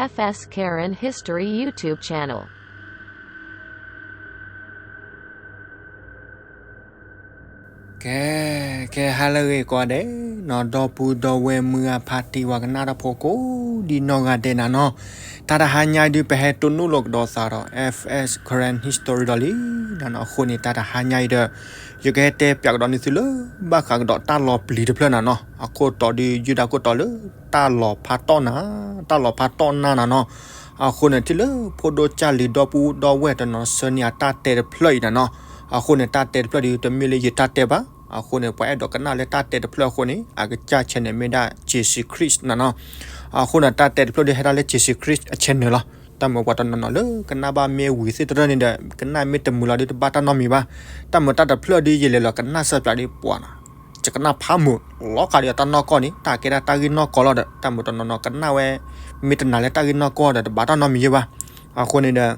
F S Karen History YouTube channel. ကဲ, ကဲဟါလၢအဂ့ၤကိးဂၤဒဲးနီၤ, ဒီပုၢ်ဒီဝဲၢ်မုၢ်ဂၤဖးတံၢ်ဝၤကနၣ်တၢ်ဖိကိးဒံနီၢ်ဂၤဒဲးနၤနီၤ, တၢ်တဟါညါအံၤဒုး ပဟဲတိၢ်နီၣ်လိာ်ကဒီးသးဒီး F S Karen History ဒီးလံနၤနီၤ. အဃိန့ၣ် တၢ်တဟါညါအံၤဒီး ယကဟဲတဲပၠးကဒီးန့ၢ်သုလၢ ဘၣ်ဃးကဒီးတၢ်လီၤပျံၤတဖျၢၣ်နၤနီၤ, အခိၣ်တီဒုး ယုၢ်ဒၣ်ခိၣ်တီလၢ တၢ်လီၤဖးတီၢ်နၢ်, တၢ်လီၤဖးတီၢ်နၢ်နၤနီၤ. အဃိန့ၣ် ထံၣ်လၢဖိဒိၣ်ကၢ်လံၤဒီပုၢ်ဒီဝဲၢ်တနီၤဆှၢန့ၢ်အတၢ်တဲတဖျၢၣ်အံၤနၤနီၤ. အဃိန့ၣ် တၢ်တဲတဖျၢၣ်ဒုး တမ့ၢ်လၢယတၢ်တဲဘၣ်. အဃိန့ၣ် ပှၤအဲၣ်ဒိးကနၣ်လၢတၢ်တဲတဖျၢၣ်အဃိန့ၣ် အကစၢ် channel မ့ၢ်ဒၣ် Jesus Christ နၤနီၤ. အဃိန့ၣ် တၢ်တဲတဖျၢၣ်ဒုး ဟဲဒၣ်လၢ Jesus Christ အ channel လီၤ. တၢ်မ့ၢ်ပှၤတနီၤနီၤလၢကနၣ်ဘၣ်မ့ၢ်ဝံၤသ့ၣ်တဖၣ်န့ၣ်ဒီး ကနၣ်မ့ၢ်တမုာ်လီၤဒုး တဘၣ်တၢ်နီတမံၤဘၣ်. တၢ်မ့ၢ်တၢ်တဖျၢၣ်ဒုး ယလဲၤလီၤကနၣ်စၢ်ပၠးဒုး ပှၤ ယကနၣ်ဖးမုာ်လီၤ. ဃးဒီးတၢ်နီၢ်ကီၢ်န့ၣ် တၢ်ကဲဒၣ်တၢ်ဂ့ၢ်နီၢ်ကီၢ်လီၤဒီး တၢ်မ့ၢ်တနီၤနီၤကနၣ်ဝဲ မ့ၢ်တနာ်လၢတၢ်ဂ့ၢ်နီၢ်ကီၢ်ဒီး တဘၣ်တၢ်နီတမံၤယဲဘၣ်. အဃိန့ၣ်ဒီး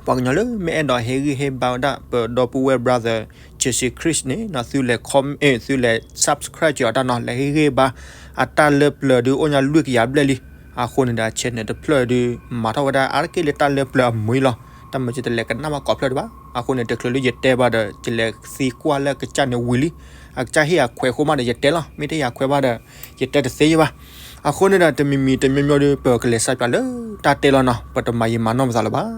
ပှၤကညီလၢမ့ၢ်အဲၣ်ဒိးဟ့ၣ်ဂံၢ်ဟ့ၣ်ဘါဝဲဒၣ် ပဒီပုၢ်ဝဲၢ် brother Jesus Christ န့ၣ် သုလဲၤ comment သုလဲၤ subscribe က့ၤအီၤတၢ်နီၤ, လဲၤဟ့ၣ်ဂံၢ်ဟ့ၣ်ဘါ. အတၢ်လၢပျၢၤဒုး အိၣ်ညါလွံၢ်ကယၤဘျဲၣ်လံ. အဃိန့ၣ်ဒီး channel တဖျၢၣ်ဒုး မၤထီၣ်ဝဲဒၣ်အါတက့ၢ်လၢတၢ်လၢပျၢၤအမုာ်လီၤ. တၢ်မ့ၢ်ယတလဲၤကနၣ်ဘၣ်ကိးဖျၢၣ်ဒံးဘၣ်. အဃိန့ၣ် တချုးလၢယတဲဘၣ်ဒီး ယလဲၤသံကွၢ်လၢအကစၢ်န့ၣ်ဝံၤလံ. အကစၢ်ဟ့ၣ်ယၤခွဲးဃိမးဒီးယတဲလီၤ. မ့ၢ်တဟ့ၣ်ယၤခွဲးဘၣ်ဒီး ယတဲတသ့ယဲဘၣ်. အဃိန့ၣ်ဒီး တမံၤမံၤတမံၤမံၤဒုး ပကလဲၤစၢ်ပၠးလၢတၢ်တဲလီၤနီၤ, ပတမၤယံာ်မၤနီၢ်ပသးလၢၤဘၣ်.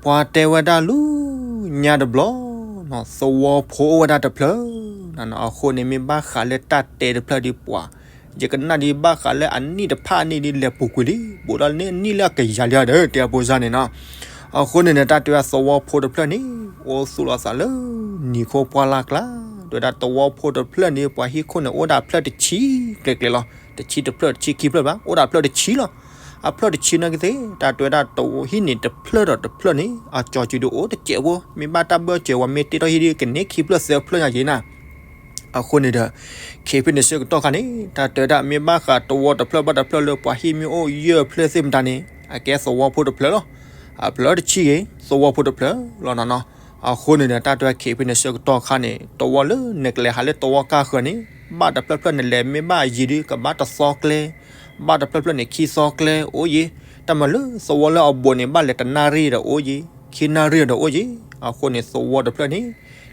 ပှၤတဲဝဲဒၣ်လၢညါတဘျီနီၤ, သဝီဖိအိၣ်ဝဲဒၣ်တဖျၢၣ်နၤနီၤ. အဃိန့ၣ် မ့ၢ်ဘၣ်ဃးလၢတၢ်တဲတဖျၢၣ်ဒုး ပှၤ ယကနၣ်ဒုး ဘၣ်ဃးလၢအနံၣ်တဖၣ်အနံၣ်ဒုး လဲၤပူၤကွံာ်လံ, ဘူးဒီးန့ၢ်အနံၣ်လၢအကယၤလံဒီး တဲအဖိစၢ်န့ၣ်နီၤ. အဃိန့ၣ်န့ၣ် တၢ်တဲဝဲသဝီဖိတဖျၢၣ်န့ၣ် အိၣ်သူၣ်လီၤသးလၢနံၤခိပှၢ်လၢ်ကျါ, တဲဝဲဒၣ်သဝီဖိတဖျၢၣ်န့ၣ် ပှၤဟံၣ်ခိၣ်န့ၣ် အိၣ်ဒၣ်ဖျၢၣ်တဆံကျဲၤကျဲၤလီၤ. တဆံတဖျၢၣ် တဆံခံဖျၢၣ်ဘၣ်, အိၣ်ဒၣ်ဖျၢၣ်တဆံလီၤ. အဖျၢၣ်တဆံနာ်က့သ့ၣ် တၢ်တဲဝဲဒၣ်တဝီဟံၣ်န့ၣ် တဖျၢၣ်ဒီးတဖျၢၣ်န့ၣ် အကၠီၤစုၤဒုးအိၣ်တစဲးဖိ, မ့ၢ်ဘၣ်တၢ်ဘၢၣ်စၢၤဝဲ မ့ၢ်တ့ထီၣ်ဟံၣ်ဒုး ကန့ၢ်ခံဖျၢၣ်သၢဖျၢၣ်ညါက့ၤနၤ. အဃိန့ၣ်ဒီး ခဲဖဲန့ၣ်ဆၢကတီၢ်ခါန့ၣ် တၢ်တဲဝဲဒၣ် မ့ၢ်ဘၣ်ဃးသဝီတဖျၢၣ်ဘၣ်တဖျၢၣ်လၢပှၤဟံၣ်မ့ၢ်အိၣ်ယဲၢ်ဖျၢၣ်သ့ၣ်မတၤန့ၣ် အကဲသဝီဖိတဖျၢၣ်လီၤ. အဖျၢၣ်တဆံဂ့ၤ သဝီဖိတဖျၢၣ်လီၤနီၤနီၤ. အဃိန့ၣ်ဒီး တၢ်တဲဝဲခဲဖဲန့ၣ်ဆၢကတီၢ်ခါန့ၣ် သဝီလၢနကလဲၤဟးလၢသဝီကါဃၢၤန့ၣ် ဘၣ်တဖျၢၣ်ဖျၢၣ်န့ၣ် လဲၤမ့ၢ်ဘၣ်အယံၤဒုး ကဘၣ်တသီကျဲ, ဘၣ်တဖျၢၣ်ဖျၢၣ်န့ၣ် ခံသီကျဲ အိၣ်ယံၤ. တၢ်မၤလၢသဝီလၢအဘူးန့ၣ် ဘၣ်လဲၤတနၣ်ရံၣ်ဒီးအိၣ်ယံၤ, ခံနၣ်ရံၣ်ဒီးအိၣ်ယံၤ. အဃိန့ၣ် သဝီတဖျၢၣ်န့ၣ်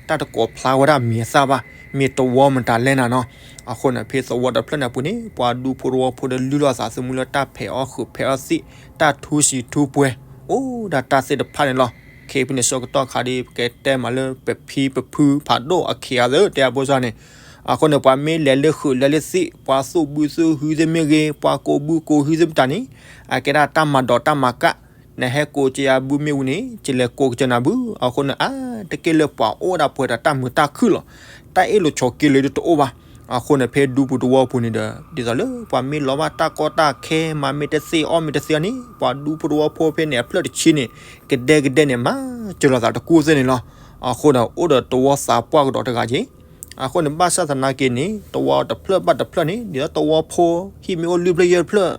တၢ်တကိးဖျါဝဲဒၣ်မံၤအသၣ်ဘၣ်, မ့ၢ်သဝီမတၤလဲၣ်နၤနီၤ. အဃိန့ၣ် ဖဲသဝီတဖျၢၣ်န့ၣ်အပူၤန့ၣ် ပှၤဒူဖိသဝီဖိဒီးလုၢ်လီၤသးသမူလၢတၢ်ဖဲးအီၣ်ဃုာ်ဖဲးအီၣ်သံၣ်, တၢ်ထူစံးထူပှဲၤ, အိၣ်ဒၣ်တၢ်သ့ၣ်တဖၣ်န့ၣ်လီၤ. ခဲဖဲန့ၣ်ဆၢကတီၢ်ခါဒ် ပကတဲမးလၢပဖံပဖုဖးဒိၣ်အခ့အသး တဲအဖိစၢ်န့ၣ်, အဃိန့ၣ် ပှၤမ့ၢ်လဲၤလၢဃုာ်လဲၤလၢသံၣ်, ပှၤသူၣ်ဘုသူၣ်ဟုသ့ၣ်မ့ၢ်ဂ့ၤ, ပှၤကိးဘုကိးဟုသ့ၣ်မတၤန့ၣ်, အကဲဒၣ်တၢ်မၤဒိးတၢ်မၤကၣ် နဟဲကိးက့ၤယၤဘုမ့ၢ်ဝံၤန့ၣ် ယလဲၤကိးက့ၤနၤဘု. အဃိန့ၣ် အါတက့ၢ်လၢပှၤအိၣ်ဒၣ်ပှဲၤဒီးတၢ်မုာ်တၢ်ခုၣ်လီၤ. တၢ်အ့ၣ်လိာ်ဆိးက့လိာ်ဒုးတအိၣ်ဘၣ်. အဃိန့ၣ် ဖဲဒူပူၤသဝီပူၤန့ၣ်ဒီး ဒ်သိးလၢပှၤမ့ၢ်လီၤဘၣ်တၢ်ကီတၢ်ခဲ မၤမ့ၢ်တသ့အီၣ်မ့ၢ်တသ့အီၤန့ၣ် ပှၤဒူဖိသဝီဖိဖဲန့ၣ် အဖျၢၣ်တဆံန့ၣ် ကဒဲကဒဲန့ၣ် မၤစၢၤလိာ်သးတကူၣ်သ့ၣ်န့ၣ်လီၤ. အဃိဒီး အိၣ်ဒီးသဝီသးပှၢ်ကဒီးတဂၤက့ၤ အဃိန့ၣ် ဘၣ်ဆၣ်သနာ်က့န့ၣ် သဝီတဖျၢၣ်ဘၣ်တဖျၢၣ်န့ၣ် ဒ်သိးသဝီဖိဟံၣ်မ့ၢ်အိၣ်လွံၢ်ဖျၢၣ်ယဲၢ်ဖျၢၣ်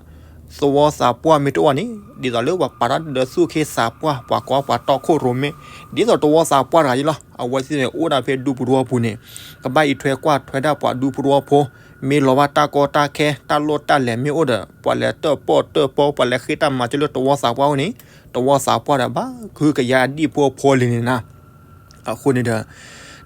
သဝီသးပှၢ်မ့ၢ်တအိၣ်န့ၣ် ဒ်သိးလၢပှၤပာ်တၢ်ဒုးဒီးသူၣ်ခ့သးပှၢ် ပှၤကိးပှၤတီခိၣ်ရိၣ်မဲ ဒ်သိးသဝီသးပှၢ်တဂၤအံၤလီၤ. အဝဲသ့ၣ်န့ၣ် အိၣ်ဒၣ်ဖဲဒူပူၤသဝီပူၤန့ၣ် ကဘၣ်အံးထွဲကွၢ်ထွဲဒၣ်ပှၤဒူဖိသဝီဖိ မ့ၢ်လီၤဘၣ်တၢ်ကီတၢ်ခဲ တၢ်လိၣ်တၢ်လဲၤမ့ၢ်အိၣ်ဒီး ပှၤလဲၤတၢၣ်ပီၣ်တၢၣ်ပီ ပှၤလဲၤဃ့တၢ်မၤစၢၤလၢသဝီသးပှၢ်အအိၣ်န့ၣ် သဝီသးပှၢ်ဒီးဘၣ်ကဟုကယာ်အဒံၣ်ဖိအဖီလံၤန့ၣ်နၤ. အဃိန့ၣ်ဒီး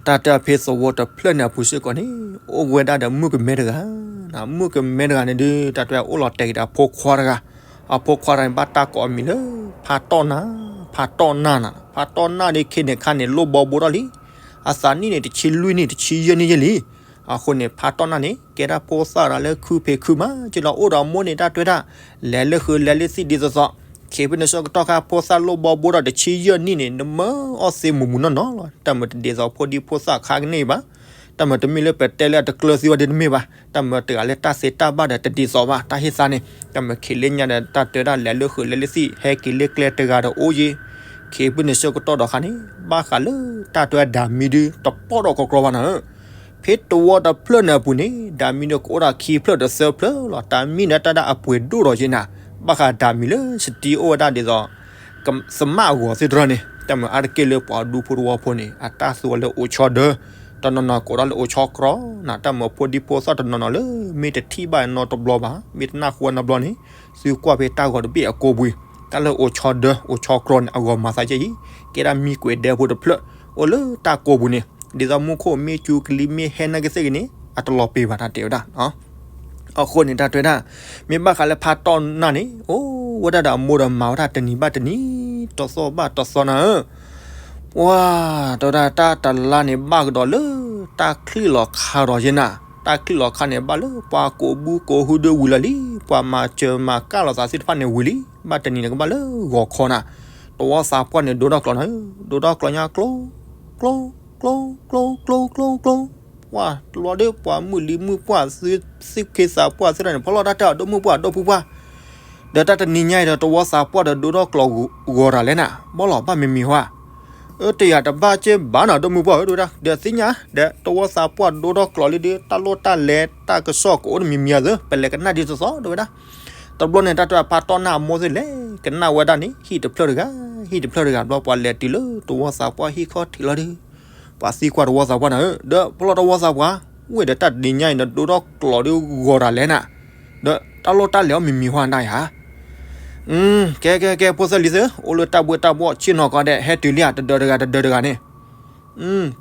တၢ်တဲဖဲသဝီတဖျၢၣ်န့ၣ်အပူၤစ့ၢ်ကီးန့ၣ် အိၣ်ဝဲဒၣ်ဒီးမုၣ်ကမဲတဂၤ, မုၣ်ကမဲတဂၤန့ၣ်ဒုး တၢ်တဲအိၣ်လီၤတဲာ်က့ၤဒီးအဖိခွါတဂၤ, အဖိခွါတဂၤန့ၣ် ဘၣ်တၢ်ကိးအမံၤလၢ ဖါတီၢ်နၢ်, ဖါတီၢ်နၢ်နၤ, ဖါတီၢ်နၢ်ဒုး ခဲန့ၣ်ခါန့ၣ် လိၣ်ဘီဘိထီၣ်လံ, အသးနံၣ်န့ၣ် တဆံလွံၢ်နံၣ် တဆံယဲၢ်နံၣ်ယဲၢ်လံ. အဃိန့ၣ် ဖါတီၢ်နၢ်န့ၣ် ကဲဒၣ်ဖိသၣ်တဂၤလၢခုဖံးခုမး ကလီၤအိၣ်ဒီးအမိၢ်န့ၣ် တၢ်တဲဒၣ် လဲၤလၢဃုာ်လဲၤလၢသံၣ်ဒ်သိးသိး, ခဲဖဲန့ၣ်ဆၢကတီၢ်ခါ ဖိသၣ်လိၣ်ဘီဘိထီၣ်တဆံယဲၢ်နံၣ်န့ၣ် နမၢအီၣ်သ့မုာ်မုာ်နီၢ်နီၢ်လီၤ. တၢ်မၤတဒ်သိးဖိဒံဖိသၣ်ခါကန့ၢ်ဘၣ်, တၢ်မၤတမ့ၢ်လၢပတဲလၢအတကျၢၤသံဝဲဒ်တမ့ၢ်ဘၣ်, တၢ်မၤတဂၤလၢတၢ်သ့တၢ်ဘၣ်ဒီးတဒ်သိးဘၣ် တၢ်ဟ့ၣ်သါန့ၣ်, တၢ်မၤခံးလၢညါဒီး တၢ်တဲဒၣ်လဲၤလၢဃုာ်လဲၤလၢသံၣ် ဟဲက့ၤလၢကျဲတဂၤဒီးအိၣ်ယံၤ, ခဲဖဲန့ၣ်ဆၢကတီၢ်ဒီးခါန့ၣ် ဘၣ်ဃးလၢတၢ်တဲဒၣ်ဒၤမံဒုး တပီၣ်ထီၣ်ကီကီဘၣ်နၤဧၢ ဖဲသဝီတဖျၢၣ်န့ၣ်အပူၤန့ၣ် ဒၤမံန့ၣ်ကအိၣ်ဒၣ်ခံဖျၢၣ်ဒီးသၢဖျၢၣ်လီၤ. တၢ်မံန့ၣ်တၢ်ဒၣ်အပှ့ၤဒိၣ်ဒီးယဲနၤ, ဘၣ်ဃးဒၤမံလၢစတံအိၣ်ဝဲဒၣ်ဒ်သိး သမၣ်အဂီၤသ့ၣ်တဖၣ်န့ၣ် တၢ်မၤအါတက့ၢ်လၢပှၤဒူဖိသဝီဖိန့ၣ် အတၢ်သူအီၤလၢအိၣ်ဆီဒၢ တနီၤနီၤကိးဒၣ်လၢအိၣ်ဆီကြီနၤ, တၢ်မၤဖိဒံဖိသၣ်တနီၤနီၤလၢ မ့ၢ်တထံၣ်ဘၣ်နီတဘျီဘၣ်, မ့ၢ်တနၢ်ဟူနီတဘျီန့ၣ်, သုကွၢ်ဖဲတၢ်ဂီၤတဘ့ၣ်အကိာ်ပူၤ, တၢ်လၢအိၣ်ဆီဒၢ အိၣ်ဆီကြီန့ၣ် အဂီၢ်မၤသးကဲအံၤ, ကဲဒၣ်မံကွဲးဒဲဖိတဖျၢၣ် အိၣ်လၢတၢ်ကိာ်ပူၤန့ၣ်, ဒ်သိးမူခိၣ်မ့ၢ်စူၤကလံၤမ့ၢ်ဟဲနာ်က့သ့ၣ်ဂ့ၤန့ၣ် အတလီၤပ့ၤဘၣ်တၢ်တဲဝဲဒၣ် အဃိန့ၣ်တၢ်တဲဝဲဒၣ်, မ့ၢ်ဘၣ်ဃးလၢဖါတီၢ်နၢ်န့ၣ် အိၣ်ဝဲဒၣ်ဒီးအမိၢ်ဒီးမၤဝဲဒၣ်တနံၤဘၣ်တနံၤ, တသီဘၣ်တသီနၤဧၢ, ပှၤတဲဝဲဒၣ်တၢ်တလါန့ၣ် ဘၣ်ကဒီးလၢတၢ်ချံၣ်လီၤခါဒီးယဲနၤ, တၢ်ချံၣ်လီၤခါန့ၣ် ဘၣ်လၢပှၤကိးဘုကိးဟုဒုဝံၤလီၤလံ, ပှၤမၤစၢၤမၤကၢ်လိာ်သးသ့ၣ်တဖၣ်န့ၣ်ဝံၤလံ, ဘၣ်တနံၤန့ၣ်ကဘၣ်လၢဂီၤခီနၤ, တဝီသးပှၢ်န့ၣ်ဒိထီၣ်ကျိးနၤဧၢ, ဒိထီၣ်ကျိးညါကျိ ကျိ ကျိ ကျိ ကျိ ကျိ ကျိ ကျိ ပှၤလီၤဒုး ပှၤမုၢ်လံမုၢ်ပှၢ် သုသ့ၣ်ခ့သးပှၢ်သ့ၣ်တဖၣ်န့ၣ် ဖီလီၤတၢ်တဲအီၤ ဒိၣ်မုၢ်ပှၢ် ဒိၣ်ဖုပှၢ်, ဒီးတၢ်တနံၤညါအံၤဒီး တဝီသးပှၢ်ဒီးဒိထီၣ်ကျိးဂီၤတၢ်လဲၣ်နၤ, ဘီလီၤဘၣ်မံၤမံၤဟါ, အၢ တယာ်တဘၣ်က့ဘၣ်နၤ ဒိၣ်မုၢ်ပှၢ်ဧၢ တဲဝဲဒၣ်, ဒီးသ့ၣ်ညါ ဒီးတဝီသးပှၢ်ဒိထီၣ်ကျိးလံဒီး တၢ်လိၣ်တၢ်လဲၤတၢ်ကစီၣ်ကအိၣ်တမံၤမံၤဧါသၢ ပလဲၤကနၣ်ဒ်သိးသိး တဲဝဲဒၣ်. တဘျီန့ၣ် တၢ်တဲအဖါတီၢ်နၢ်အမိၢ်သ့ၣ်လဲၤကနၣ်ဝဲဒၣ်န့ၣ် ဟံၣ်တဖျၢၣ်တဂၤ ဟံၣ်တဖျၢၣ်တဂၤ ဘျီပှၤလဲၤတုၤလၢတဝီသးပှၢ်ဟံၣ်ခီၣ်ထံးလီၤဒီး ပှၤသံကွၢ်တဝီသးပှၢ်နၤဧၢ, ဒီးဖီလီၤတဝီသးပှၢ်, ဝဲဒီးတၢ်တနံၤညါအံၤဒီး ဒိထီၣ်ကျိးဒီးဂီၤတၢ်လဲၣ်နၤ, ဒီးတၢ်လိၣ်တၢ်လဲၤအီၤမံၤမံၤဟါနၤဧါ. ကဲကဲကဲ ဖိသၢလံၤသ့ၣ်, အိၣ်လၢတၢ်ဘှ့ၣ်တၢ်ဘှီၣ်ဆ့ၣ်နီၤကီးဒဲး ဟဲတုၤလံဧါ တဒၢးတဂၤ တဒၢးတဂၤန့ၣ်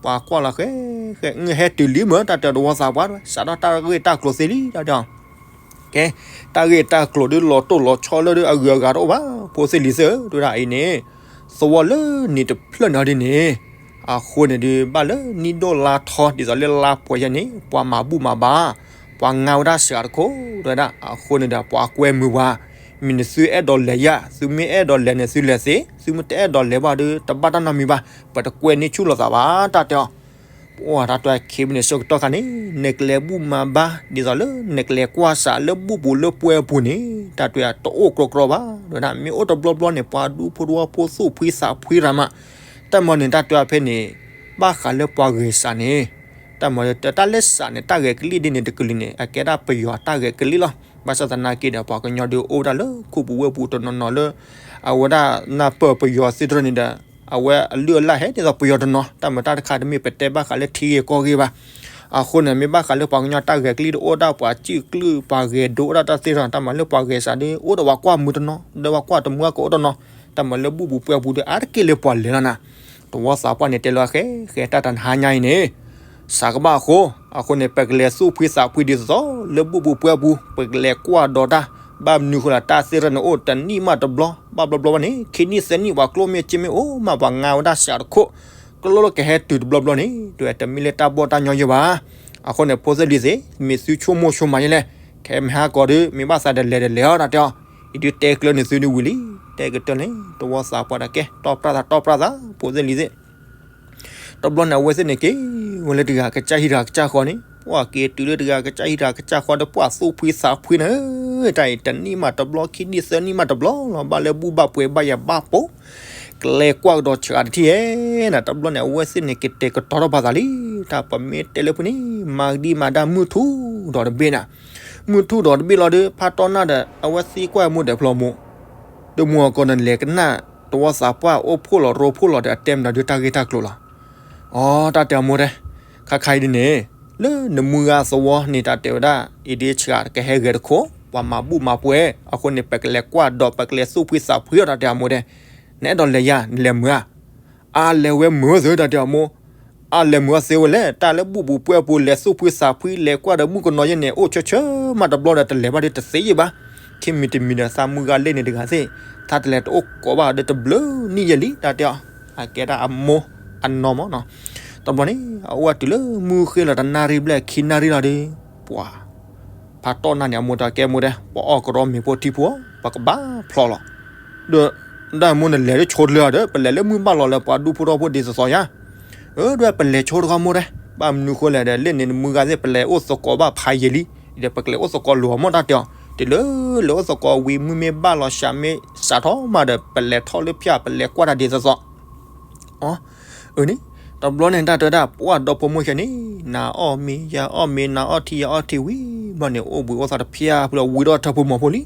ပှၤကွၢ်လီၤဃဲဃဲ ဟဲတုၤလံမ့ၢ် တၢ်တဲတဝီသးပှၢ် စးထီၣ်တၢ်ဂ့ၢ်တၢ်ကျိၤသ့လံ တၢ်တဲအီၤ. ကဲ, တၢ်ဂ့ၢ်တၢ်ကျိၤဒုးလီၤတိၢ်လီၤဆီလၢဒုးအဂုၤအဂၤတအိၣ်ဘၣ် ဖိသၢလံၤသ့ၣ်ဧၢ, တဲဝဲဒၣ်အံၤန့ၣ်, သဝီလၢနံၤတဖျၢၣ်န့ၣ်ဒ်န့ၣ်, အဃိန့ၣ်ဒုး ဘၣ်လၢနံၣ်ဒိၣ်လါထီ ဒ်သိးလၢလါပှဲၤယဲန့ၣ် ပှၤမၤဘူၣ်မၤဘါ, ပှၤငါဝဲဒၣ်စှၤတခိၣ်, တဲဝဲဒၣ် အဃိန့ၣ်ဒီး ပှၤကွဲမုာ်ပှၤ, မ့ၢ်နသုအဲၣ်ဒိးလဲၤယၤ, သုမ့ၢ်အဲၣ်ဒိးလဲၤန့ၣ် သုလဲၤသ့, သုမ့ၢ်တအဲၣ်ဒိးလဲၤဘၣ်ဒီး တဘၣ်တၢ်နီတမံၤဘၣ်, ပတကွဲန့ၢ်ဆူၣ်လိာ်သးဘၣ် တၢ်တဲအီၤ. ပှၤတၢ်တဲခံမံၤန့ၣ် ဆၢကတီၢ်ခါန့ၣ် နကလဲၤဘူၣ်မၤဘါ ဒ်သိးလၢနကလဲၤကွၢ်စးလၢဘူၣ်ပူၤလၢပှဲၤပူၤန့ၣ် တၢ်တဲတအိၣ်ကြီကြီဘၣ်, တဲဝဲဒၣ် မ့ၢ်အိၣ်တဘျီဘျီန့ၣ် ပှၤဒူဖိတဝီဖိသူၣ်ဖှံသးဖှံရၤမး, တၢ်မၤန့ၣ် တၢ်တဲဖဲန့ၣ် ဘၣ်ဃးလၢပှၤဂဲၤစးန့ၣ်, တၢ်မၤတၢ်လၢစးန့ၣ် တၢ်ဂဲၤကလံၣ်ဒ်န့ၣ်တကလုာ်န့ၣ် အကဲဒၣ်ပယီၤတၢ်ဂဲၤကလံၣ်လီၤ. ဘၣ်ဆၣ်သနာ်က့ဒီး ပှၤကညီဒုးအိၣ်ဝဲဒၣ်လၢခိၣ်ပူၤဝဲၢ်ပူၤတနီၤနီၤလၢ အဝဲဒၣ်နၢ်ပၢၢ်ပယီၤသ့ၣ်တဖၣ်န့ၣ်ဒီး အဝဲအလုၢ်အလၢ်ဟဲဒ်သိးပယီၤတနီၤ, တၢ်မၤတၢ်တခါတမ့ၢ်ပတဲဘၣ်ဃးလၢထံဂ့ၢ်ကီၢ်ဂ့ၢ်ဘၣ်. အဃိန့ၣ် မ့ၢ်ဘၣ်ဃးလၢပှၤကညီတၢ်ဂဲၤကလံၣ်ဒီး အိၣ်ဒၣ်ပှၤစုၣ်ကျုၢ်ပှၤဂဲၤဒိအိၣ်ဒၣ်တၢ်သ့ၣ်တဖၣ်, တၢ်မၤလၢပှၤဂဲၤစးဒီး အိၣ်ဒီးပှၤကွၢ်မုာ်တနီၤ ဒီးပှၤကွၢ်တမုာ်ကအိၣ်တနီၤ, တၢ်မၤလၢဘူၣ်ပူၤပှဲၤပူၤဒီး အါတက့ၢ်လၢပှၤလဲၤလီၤနၤ. တဝီသးပှၢ်န့ၣ် တဲလီၤဃဲဃဲ တၢ်တနံၤညါအံၤန့ၣ် စးကဘၣ်အဃိ, အဃိန့ၣ် ပကလဲၤသူၣ်ဖှံသးဖှံဒ်သိးသိး လၢဘူၣ်ပူၤပှဲၤပူၤ, ပကလဲၤကွၢ်ဒီးတၢ်, ဘၣ်မနုၤဃိလဲၣ် တၢ်သ့ၣ်တဖၣ်န့ၣ်အိၣ်တနံၣ်မးတဘျီ, ဘၣ်ဘျီဘျီဘၣ်န့ၣ် ခံနံၣ်သၢနံၣ် ပှၤကျိၣ်မ့ၢ်စ့မ့ၢ်အိၣ်မး ပှၤငါဝဲဒၣ်စးတခိၣ်, ကျိၣ်လၢကဟဲတုၤတဘျီဘျီန့ၣ် တမ့ၢ်လၢတၢ်ဘီၣ်တၢ်ညီယဲၢ်ဘၣ်. အဃိန့ၣ် ဖိသၢလံၤသ့ၣ်, မ့ၢ်သုဆိကမိၣ်ဆိကမးယဲလဲၣ်, ခဲမုၢ်ဟါကီးဒီး မ့ၢ်ဘၣ်သးဒီးလဲၤဒီးလဲၤအီၤ တၢ်တဲအီၤ, အံၤဒုးတဲကျၢၤန့ၢ်သုဒုးဝံၤလံ, တဲကတၢၢ်န့ၣ် တဝီသးပှၢ်ဒီးကဲ တီၢ်ပြၢ်သး တီၢ်ပြၢ်သး ဖိသၢလံၤသ့ၣ် တဘျီန့ၣ် အဝဲသ့ၣ်န့ၣ်က့ၤဝဲလၢတဂၤကစၢ်ဟံၣ်တဂၤကစၢ်ဃီန့ၣ်, ပှၤက့ၤတုၤလၢတဂၤကစၢ်ဟံၣ်တဂၤကစၢ်ဃီဒီး ပှၤသူၣ်ဖှံသးဖှံနၤဧၢ, တၢ်အံၤတနံၣ်မးတဘျီ ခံနံၣ်သၢနံၣ်မးတဘျီလီၤ, ဘၣ်လၢဘူၣ်ဘၣ်ပှဲၤဘၣ်ယၤဘၣ်ပိာ်, ကလဲၤကွၢ်ကဒီးစှၤတထံၣ်ဧဲနၤ, တဘျီန့ၣ် အဝဲသ့ၣ်န့ၣ် ကတဲာ်ကတီၤထီၣ်ပာ်သးလံ, တၢ်ပမ့ၢ်တဲလၢဖုန့ၣ် မၤကဒံမၤဒါမုၢ်ထူၣ်ဒီးတဘ့ၣ်နၤ, မုၢ်ထူၣ်ဒီးတဘ့ၣ်လီၤဒီး ဖါတီၢ်နၢ်ဒီး အဝဲသံကွၢ်မိၢ်ဒီးဖျီမိၢ် ဒီးမိၢ်အကီၢ်န့ၣ် လဲၤကနၣ် တဝီသးပှၢ်အိၣ်ဖှိၣ်လီၤရိဖှိၣ်လီၤဒီး အတဲမနုၤဒုးတၢ်ဂ့ၢ်တၢ်ကျိၤလီၤ. အိ တၢ်တဲအမိၢ်တဲ, ခါခါအံၤဒ်န့ၣ်, လၢနမုၢ်ဂၤသဝီန့ၣ် တၢ်တဲဝဲဒၣ် အံၤဒ်ဆှးကဟဲဂဲၤတခိၣ် ပှၤမၤဘူၣ်မၤပှဲၤ အဃိန့ၣ် ပကလဲၤကွၢ်ဒီး ပကလဲၤသူၣ်ဖှံသးဖှံအီၤ တၢ်တဲအမိၢ်တဲ, နအဲၣ်ဒိးလဲၤယၤ နလဲၤမုာ်ဧါ. အါလဲၤဝဲမုာ်သ့ တၢ်တဲအမိၢ်, အါလဲၤမုာ်အီၤသ့ဝဲလဲၣ်, တၢ်လၢဘူၣ်ပူၤပှဲၤပူၤ လဲၤသူၣ်ဖှံသးဖှံ လဲၤကွၢ်ဒီးမုၣ်ကနီၤယဲန့ၣ် အိၣ်ဆၢဆၢမးတဘျီဒီး တလဲၤဘၣ်ဒီးတသ့ယဲၢ်ဘၣ်. ခံမံၤတမံၤဒီး သးမုၢ်ဂၤလၢန့ၣ်တဂၤသ့ၣ်, သးတလဲၤတအိၣ်ကိးဘၣ်ဒီးတဘျုးနံၣ်ယဲၢ်လံ တၢ်တဲအီၤ, အကဲဒၣ်အမိၢ်အနီၢ်မးနီၤ. တဘျီန့ၣ် အအိၣ်ဝဲတုၤလၢမုၢ်ဃ့လီၤတနၣ်ရံၣ်ဘျဲၣ်ခံနၣ်ရံၣ်လီၤဒီး, ပှၤ ဖါတီၢ်နၢ်န့ၣ် အမိၢ်တဲကဲမိၢ်တဲ ပှၤအီၣ်ကရီမ့ၤဖိထံဖိ ပကဘၣ်ဖျီလီၤ. ဒီး ဒၣ်မိၢ်နလဲၤလၢဆိတလၢဒီး ပလဲၤလၢမုၢ်ဘၣ်လီၤလၢပှၤဒူဖိထီဖိဒ်သိးသိးယါ. အၢ ဒီးပလဲၤဆိတခီမိၢ်တဲ, ဘၣ်မနုၤဃိလဲၣ်ဒီး လၢန့ၣ်နမုၢ်ဂၤသ့ၣ် ပလဲၤအိၣ်သကိးဘၣ်ဖးယံာ်လံ, ဒီးပကလဲၤအိၣ်သကိးလိၤအီၤမး တၢ်တဲအီၤ, တုၤလၢလဲၤအိၣ်သကိးဝံၤ မုၢ်မ့ၢ်ဘၣ်လီၤ စးမ့ၢ်စးထီၣ်မးဒီး ပလဲၤထီၣ်လၢဖၠၣ် ပလဲၤကွၢ်တၢ်ဒ်သိးသိး အၢ အၢန့ၣ်, တဘျီန့ၣ် တၢ်တဲဝဲဒၣ် ပှၤဒီဖိမိၢ်ဆဲးန့ၣ် နၤအီၣ်မ့ၤ ယၤအီၣ်မ့ၤ နၤအီၣ်ထံ ယၤအီၣ်ထံဝံၤဘျီန့ၣ် အိၣ်ဘှံးအိၣ်သါတဖၠၣ်ဖုလီၤ ဝံၤဒီးထၢဖိမီၤဖိလံ.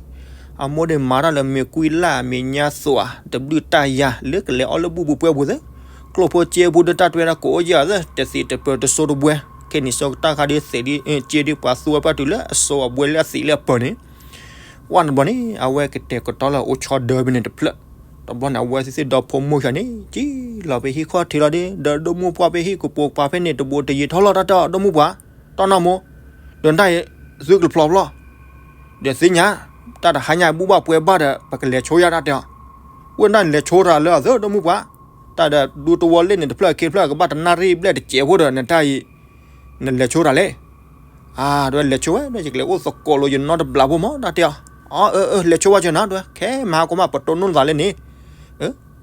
အမိၢ်ဒ့ၣ်မၤတၢ်လၢမ့ၤကွံလၢ် မ့ၤညါသွး တဘျုးတၢ်ယၤ လၢကလဲၤအီၣ်လၢဘူၣ်ပူၤပှဲၤပူၤသ့ၣ်, ကျိၣ်ဖိစ့ဖိဒီးတၢ်တွဲဒၣ်ကိးအိၣ်ယဲၢ်အသၢ တသံးတပၢၤတစိတဘှဲ, ခဲနံၤစိကတၢ်ခါဒီးသံးဒ်စ့ဒ်ပှၤသူဝဲပှၢ်တုၤလၢအစိအဘှဲလၢအသံးလၢအပၢၤန့ၣ်, ဝဲတဘျီန့ၣ် အဝဲကတဲာ်ကတီၤလၢအအိၣ်ဆီဒၢဖဲန့ၣ်တဖျၢၣ်, တဘျီန့ၣ် အဝဲသ့ၣ်ဒီဖိမိၢ်ဆံးန့ၣ် ကံလီၤဖဲဟံၣ်ခီၣ်ထံးလီၤဒီး ဒီးဒိၣ်မိၢ်ပှၢ်ဖဲဟံၣ်ကပိာ်ကပၤဖဲန့ၣ် တဘိးတယံာ်ထီၣ်လီၤတၢ်တဲအီၤ ဒိၣ်မိၢ်ပှၢ်, တီၢ်နၢ်မိၢ်, ဒီးတၢ်အံၤ သုကဖျီဖျီၣ် ဒီးသ့ၣ်ညါ, တၢ်တဟါညါဘူၣ်ဘၣ်ပှဲၤဘၣ်ဒီး ပကလဲၤဆိယၤတၢ်တဲအီၤ, ဝဲဒၣ်လဲၤဆိတၢ်လၢအသၢ ဒိၣ်မိၢ်ပှၢ်, တၢ်ဒီးဒူတဝီလၢန့ၣ်တဖျၢၣ်အခ့တဖျၢၣ် ကဘၣ်တနၣ်ရံၣ်ဘျဲၣ်တစဲးဖိဒီး နတၢ်အံၤ နလဲၤဆိတၢ်လဲၣ်, အါ ဒ်ဝဲလဲၤဆိဝဲ ဒ်ယကလဲၤအိၣ်သကိးလိာ်ယနီတဘျီဖိမး တၢ်တဲအီၤ, အၢ အၢ လဲၤဆိဝဲကၢနီၤ ဒ်ဝဲ ခဲမဟါကီမး ပတိၢ်နီၣ်သးလၢန့ၣ်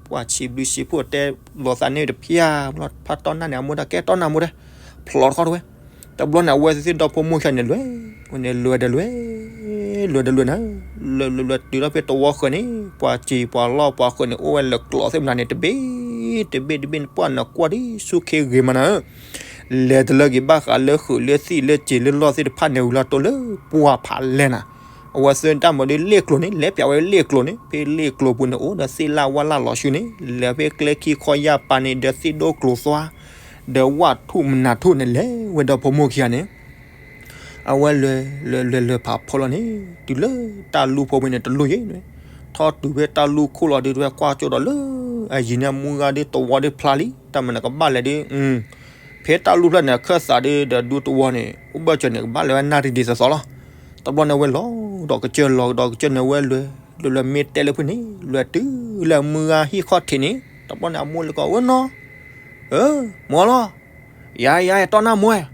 ပှၤဆံးဘျုးဆံးဖှိၣ်တဲလိာ်သးန့ၣ်တဖၣ်, ဖးတီၢ်နၢ်န့ၣ် အမိၢ်တၢ်ကဲတီၢ်နၢ်မိၢ်တဲ, ဖျီတခီတဝဲ, တဘျီန့ၣ် အဝဲသ့ၣ်ဒီဖိမိၢ်ဆံးန့ၣ်လဲၤ, ဝဲန့ၣ်လဲၤဒီးလဲၤ, လဲၤဒီးလဲၤနၤ, လဲၤလဲၤလဲၤတုၤထီၣ်ဖဲတဝီဃၢၤန့ၣ် ပှၤစံးပှၤလီၢ်ပှၤဃၢၤန့ၣ် အိၣ်ဝဲလၢကျိးသ့ၣ်မနၤန့ၣ် တဘ့ၣ်, တဘ့ၣ်တဘ့ၣ်န့ၣ် ပှၤနၢ်ကွၢ်ဒ်ဆူၣ်ခ့ဂ့ၤမးနၤ လဲၤတလၢက့ၤဘၣ်ဃးလၢဃုာ်လၢသံၣ်လၢစ့လၢလီၢ်သ့ၣ်တဖၣ်န့ၣ် ဝံၤလီၤတိၢ်လၢပှၢ်ဖးလဲၢ်နၤ, အဝဲသ့ၣ်တၢ်မၤဒီးလ့ၣ်ကျိၤန့ၣ် လဲၤပျးဝဲလ့ၣ်ကျိၤန့ၣ် ဖဲလ့ၣ်ကျိၤပူၤန့ၣ် အိၣ်ဒီးသ့ၣ်လၣ်ဝၣ်လၣ်လီၤဆူန့ၣ် လဲၤဖဲကျဲခံခီယၢ်ပၤန့ၣ် ဒီးသ့ၣ်ဒိၣ်ကျိၤသွါ ဒီးဝၣ်ထူၣ်မနၤထူၣ်န့ၣ် လဲၤဝဲဒီဖိမိၢ်ခံဂၤန့ၣ် အဝဲလဲၤလဲၤလဲၤလဲၤဖးဖီလီၤန့ၣ် တုၤလၢတၢ်လူၢ်ဖိဖဲန့ၣ်တလူၢ်ယဲၢ်, ထီၣ်တုၤဖဲတၢ်လူၢ်ခိၣ်လီၤဒီး ဝဲကွၢ်ကၠိဒီးလၢအယံၤန့ၣ်အမူဂၤဒီးတဝီဒီးဖျါလံ, တၢ်မနုၤကဘၣ်လဲၤဒီး ဖဲတၢ်လူၢ်ဖျၢၣ်န့ၣ် အခၢၣ်သးဒီး ဒီးဒူတဝီန့ၣ် အိၣ်ဘၢၣ်စၢၤန့ၣ် ကဘၣ်လဲၤဝဲနၣ်ရံၣ်ဒ်သိးသိးလီၤ. တဘျီန့ၣ်ဝဲလီၤဒီးကစၢၢ်လီၤဒီးကစၢၢ်န့ၣ် ဝဲလဲၤလဲၤလဲၤမ့ၢ်တဲလၢဖုန့ၣ် လဲၤတုၤလၢအမူဂၤဟံၣ်ခီၣ်ထံးန့ၣ် တဘျီန့ၣ် အမိၢ်လဲၤကိးဝဲနီၤ ဧၢ မိၢ်လီၤ, ယၤယၤ တီၢ်နၢ်မိၢ်,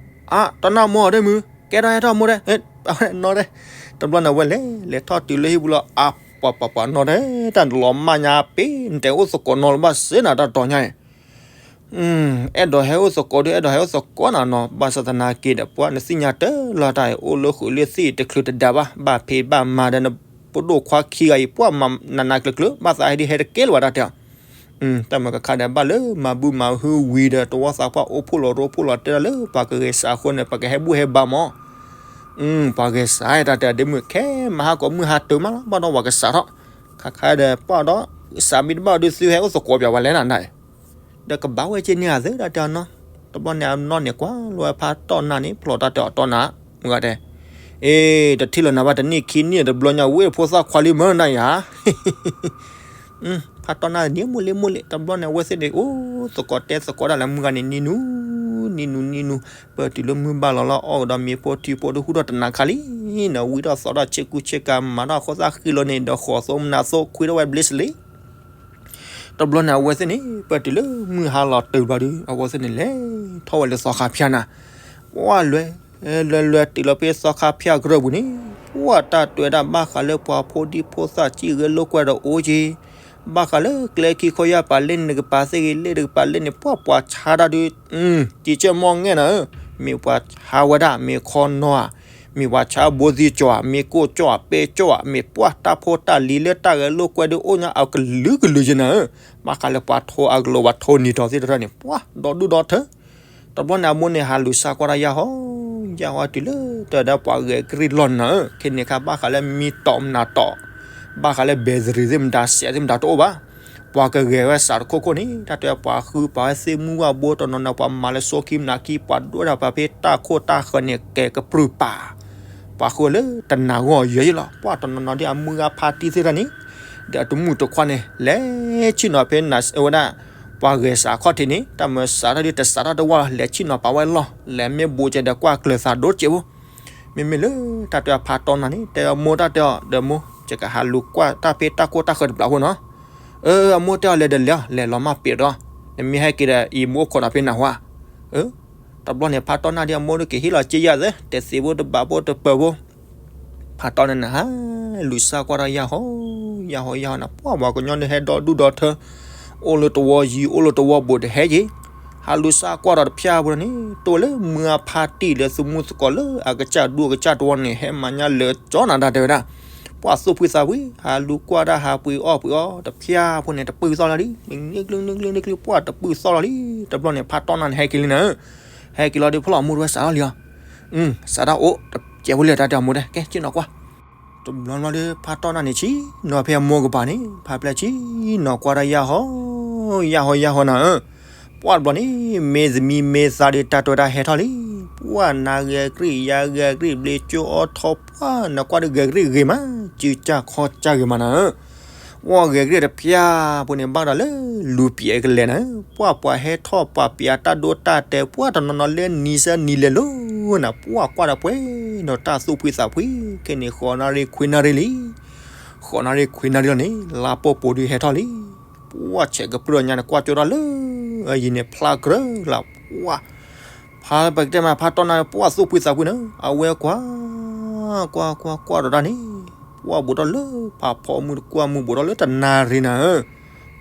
တီၢ်နၢ်မိၢ်အီၤဒ်မုၢ်, ကဲထီၣ်ဟဲထီၣ်မိၢ်ဒဲး, နီၢ်ဒဲး, တဘျီန့ၣ် အဝဲလဲၤလဲၤထီၣ်တုၤလၢဟံၣ်ပူၤလီၤ, အါ ပှၤပှၤပှၤနီၢ်ဒဲး, တၢ်လီၤမၢ်ညါပ့ၤ နတဲအိၣ်သကိးနီၤလၢၤဘၣ်စ့နၤ တၢ်တီၤညါအံၤ, အဲၣ်ဒိးဟဲအိၣ်သကိးဒီး အဲၣ်ဒိးဟဲအိၣ်သကိးနၤနီၤ, ဘၣ်ဆၣ်သနာ်က့ဒီး ပှၤနသ့ၣ်ညါတၢ်လီၤတၢ်အံၤ အိၣ်လၢဃုာ်လၢသံၣ်တချုးတဒါဘၣ်, ဘၣ်ဖံးဘၣ်မၤဒီး နပဒိၣ်ခွါခံဂၤအံၤ ပှၤမၤနးနးကျၢၤကျၢၤ ဘၣ်သးဟဲဒ်ဟဲတကဲလၢၤဘၣ်တၢ်တဲအီၤ တၢ်မၤကခါဒီး ဘၣ်လၢမၤဘုမၤဟုဝံၤဒီး တဝီသးပှၢ်အိၣ်ဖှိၣ်လီၤရိဖှိၣ်လီၤတဲဒၣ်လၢ ပှၤကဂဲၤစးအဃိန့ၣ် ပှၤကဟဲဘူၣ်ဟဲဘါမး, ပှၤဂဲၤစးတၢ်တဲဒ်မုၢ် ခဲမဟါကီးမုၢ်ဟါတၢၤမးလီၤ ဘၣ်ဒီးပှၤကစးထီၣ်, ခါခါဒီးပှၢ်ဒီး စးမံတဘၣ်ဒီးသုဟဲအိၣ်သကိးပၠးဝဲလဲၣ်နၤနၤ, ဒီးကဘၣ်ဝဲက့ၤန့ၢ်အသးတၢ်တဲအီၤနီၤ, တဘျီန့ၣ်အနီၢ်န့ၣ်ကွၢ်လီၤဝဲဖးတီၢ်နၢ်န့ၣ် ဖျိးတၢ်တဲအီၤတီၢ်နၢ်, မုၢ်ဂၤတဲ အ့ တထံၣ်လၢၤနၤဘၣ်တနံၣ်ခံနံၣ်တဘျီညါ ဝ့ၢ်ဖိသၣ်ခွါလံမၢနၤယၤ ဖးတီၢ်နၢ်န့ၣ် မိၢ်လ့မိၢ်လ့ တဘျီန့ၣ် အဝဲသ့ၣ်န့ၣ် အိၣ်သကိးတဲသကိးဒၣ်လၢမုၢ်ဂၤန့ၣ် နံၤနူၤ နံၤနူၤ နံၤနူၤ ပၢၢ်တုၤလၢမုၢ်ဘၣ်လီၤလီၤ အီၣ်ကဒီးမ့ၤဖိထံဖိတဟူထီၣ်တနၤခါလံ, နဝံထီၣ်သီထီၣ်ဆ့ကူဆ့ကၤ မၤထီၣ်အခိၣ်သၣ်ဃံလိာ်န့ၣ် ဒီးဃိးသိမနၤသိခွံထီၣ်ဝဲဘျ့စလ့ တဘျီန့ၣ် အဝဲသ့ၣ်န့ၣ် ပၢၢ်တုၤလၢမုၢ်ဟါလီၤတုၤဘျီဒီး အဝဲသ့ၣ်န့ၣ် လဲၤထီၣ်ဝဲလၢသီခါဖၠၣ်နၤ, ပှၢ်လဲၤ လဲၤလဲၤတုၤလီၤဖဲသီခါဖၠၣ်ကရၢၢ်ပူၤန့ၣ် ပှၢ်တၢ်တွဲဒၣ်ဘၣ်ဃးလၢပှၤဖိဒံဖိသၣ်စံၣ်ဂဲၤလိာ်ကွဲဒီးအိၣ်က့ၤ, ဘၣ်ဃးလၢကျဲခံခီယၢ်ပၤလၢန့ၣ်တကပၤသ့ၣ်ဂ့ၤ လၢတကပၤလၢန့ၣ် ပှၢ်ပှၤဆါတၢ်ဒုး ကံကၢၢ်မီၢ်ငဲၢ်နၤဧၢ, မ့ၢ်ပှၤဆါဝဲဒၣ် မ့ၢ်ခီနီဧါ, မ့ၢ်ပှၤဆါဘိသံကၠီဧါ, မ့ၢ်ကိၣ်ကၠီဧါ, ပဲကၠီဧါ, မ့ၢ်ပှၢ်တၢ်ဖိတၢ်လံၤလၢတၢ်ဂဲၤလိာ်ကွဲဒုးအိၣ်ညါအကလုာ်ကလုာ်က့ၤနၤဧၢ, ဘၣ်ဃးလၢပှၤထိအကလိာ်ပှၤထိနံၤထီၣ်သ့ၣ်တဖၣ်န့ၣ် ပှၢ်ဒီဒူၣ်ဒီထၢ တဘျီန့ၣ် အမိၢ်န့ၣ် ဟးလူၤစါကွၢ်တၢ်ယၢ်ဟီ ယၢ်ဟီတုၤလၢတၢ်ဒီးပှၤဂဲၤကရံၣ်လီၢ်နၤဧၢ, ခဲန့ၣ်ခါဘၣ်ဃးလၢမံတီၤမနၤတီၤ, ဘၣ်ဃးလၢဘဲၣ်သရံၣ်သ့ၣ်မတၤ စဲးသ့ၣ်မတၤတအိၣ်ဘၣ်, ပှၤကဂဲၤဝဲစးတခိၣ်ခိၣ်န့ၣ် တၢ်တဲပှၤဃုပှၤဝဲသ့ၣ်မုၢ်ဝၣ်ဘိတနီၤနီၤ ပှၤမၤလၢစိခံမနၤခံ ပှၤဒိၣ်ဒၣ်ပှၤဖဲတၢ်ခိၣ်တၢ်ဃၢၤန့ၣ် ကဲကပြုၢ်ပာ် ပှၤဃုလၢတနၤဂီၢ်ယဲၢ်ယဲၢ်လီၤ, ပှၢ်တနီၤနီၤဒ်အမုၢ်ဂၤဖါတံၢ်သ့ၣ်တဖၣ်န့ၣ် ဒီးအတမုၣ်တခွါန့ၣ် လဲၤဆ့ၣ်နီၤဖဲနၤဝဲဒၣ် ပှၤဂဲၤစးခီၣ်ထံးန့ၣ် တၢ်မၤစးထီၣ်ဒ်တစးထီၣ်တဝၢ်လီၤ လဲၤဆ့ၣ်နီၤပာ်ဝဲလီၢ် လဲၤမ့ၢ်ဘူးကဲဒီးကွၢ်ကျၢၤသးဒိၣ်စဲးဖိ မ့မ့ၢ်လၢတၢ်တဲဖးတီၢ်နၢ်န့ၣ် တဲအမိၢ်တၢ်တဲအီၤ ဒီးမိၢ် ယကဟးလူၤကွၢ်တၢ်ဖဲတၢ်ခိၣ်တၢ်ဃၢၤတဘျီဖိနီၤ, အၢ အမိၢ်တဲအီၤလဲၤဒီးလဲၤအီၤ လဲၤလီၤမၢ်ပ့ၤဒီး နမ့ၢ်ဟဲက့ၤဒီးအံၤမိၢ်အိၣ်ခိးနၤဖဲနၤဟါ တဘျီန့ၣ် ဖးတီၢ်နၢ်ဒ်အမိၢ်ဒုးက့ၤဟ့ၣ်လီၤစ့ယဲၢ် သ့ တဲသ့ဖိတဘးဖိတပၢၤဖိ ဖးတီၢ်နၢ်န့ၣ် ဟးလူၤစါကွၢ်တၢ်ယၢ်ဟီ ယၢ်ဟီ ယၢ်ဟီန့ၣ် ပှၢ်ပှၤကညီန့ၣ်ဟဲဒီဒူၣ်ဒီထၢ အိၣ်လၢတဝီယံၤ အိၣ်လၢတဝီဘူးတဟဲက့ၤ ဟးလူၤစါကွၢ်ဒီးတဖၠၣ်ဖိန့ၣ် တိၢ်ဝဲလၢမုၢ်အဖါတံၢ်လၢသုမုၢ်သကိးလၢအကစၢ်ဒူအကစၢ်တဝီန့ၣ် ဟဲမၤညါလၢာ်ကၠီနၤတၢ်တဲဝဲဒၣ် ပှၢ်သူၣ်ဖှံသးဖှံ ဟးလူၤကွၢ်တၢ်ဟးပှ့ၤအီၣ်ပှ့ၤအီတဖၠၣ်ဖိန့ၣ် တပုၢ်သီၣ်လီၤလံ နကျုနကျုနကျု ပှၢ်တပုၢ်သီၣ်လီၤလံ တဘျီန့ၣ် ဖးတီၢ်နၢ်န့ၣ် ဟဲက့ၤလံနၤ ဟဲက့ၤလီၤဒီး ဖီလီၤမိၢ်တဝဲစးထီၣ်လံအီၤ စးထီၣ်အိၣ် တကဲဖိလၢတၢ်တဲအမိၢ်တဲ ကဲ ဆ့ၣ်နီၤကွၢ် တဘျီဘျီဒီး ဖးတီၢ်နၢ်န့ၣ် ဆ့ၣ်နီၤဖဲအမိၢ်ကပၤန့ၣ် ဖးဖျဲၣ်ဆ့ၣ်နီၤကွၢ်တၢ်ယၢ်ဟီ ယၢ်ဟီ ယၢ်ဟီနၤဧၢ ပှၢ်တဘျီန့ၣ် မ့ၢ်သမံမ့ၢ်သးဒီး တၢ်တဲဝဲဒၣ်ဟဲထီၣ်လံ. ပှၢ်နၤဂဲၤကရံၣ် ယၤဂဲၤကရံၣ် ဘျ့ကၠိအီထီ ပှၢ်နကွၢ်ဒီးဂဲၤကရံၣ်ဂ့ၤမး စုကၢ်ခီကၢ်ဂ့ၤမးနၤဧၢ. ပှၢ်ဂဲၤကရံၣ်တဖျၢၣ်ဖိန့ၣ် ဘၣ်ဒီးလၢလူၤပျဲးကလဲာ်နၤဧၢ. ပှၢ်ပှၤဟဲထီၣ်ပှၤပျဲးတၢ်ဒိတၢ်တဲာ် ပှၢ်တနီၤနီၤလၢနံၤစၢနံၤလဲၤလိၤနၤ ပှၢ်ကွၢ်ဒီးပှဲၤဒီးတၢ်သူၣ်ဖှံသးဖှံ ခဲန့ၣ် ဃိးနၣ်ရံၣ်ခွံနၣ်ရံၣ်လံ. ဃိးနၣ်ရံၣ်ခွံနၣ်ရံၣ်လီၤန့ၣ် လါပှဲၤပိာ်ဒုးဟဲထီၣ်လံ. ပှၢ်ဆဲးကပြုၢ်ညါန့ၣ် ကွၢ်ကၠိထီၣ်လၢ အယံၤန့ၣ် ဖျါကြၢးလၢ ပှၢ် ဖါပကတဲမး ဖါတီၢ်နၢ် ပှၢ်သူၣ်ဖှံသးဖှံနၤ အဝဲကွၢ် ကွၢ်ကွၢ်ကွၢ်ဒီးတၢ်န့ၣ် ပှၢ်ဘူးထီၣ်လၢ ဖးဖီမုၢ်တကွၢ်မုၢ်ဘူးထီၣ်လၢတနၣ်ရံၣ်နၤဧၢ.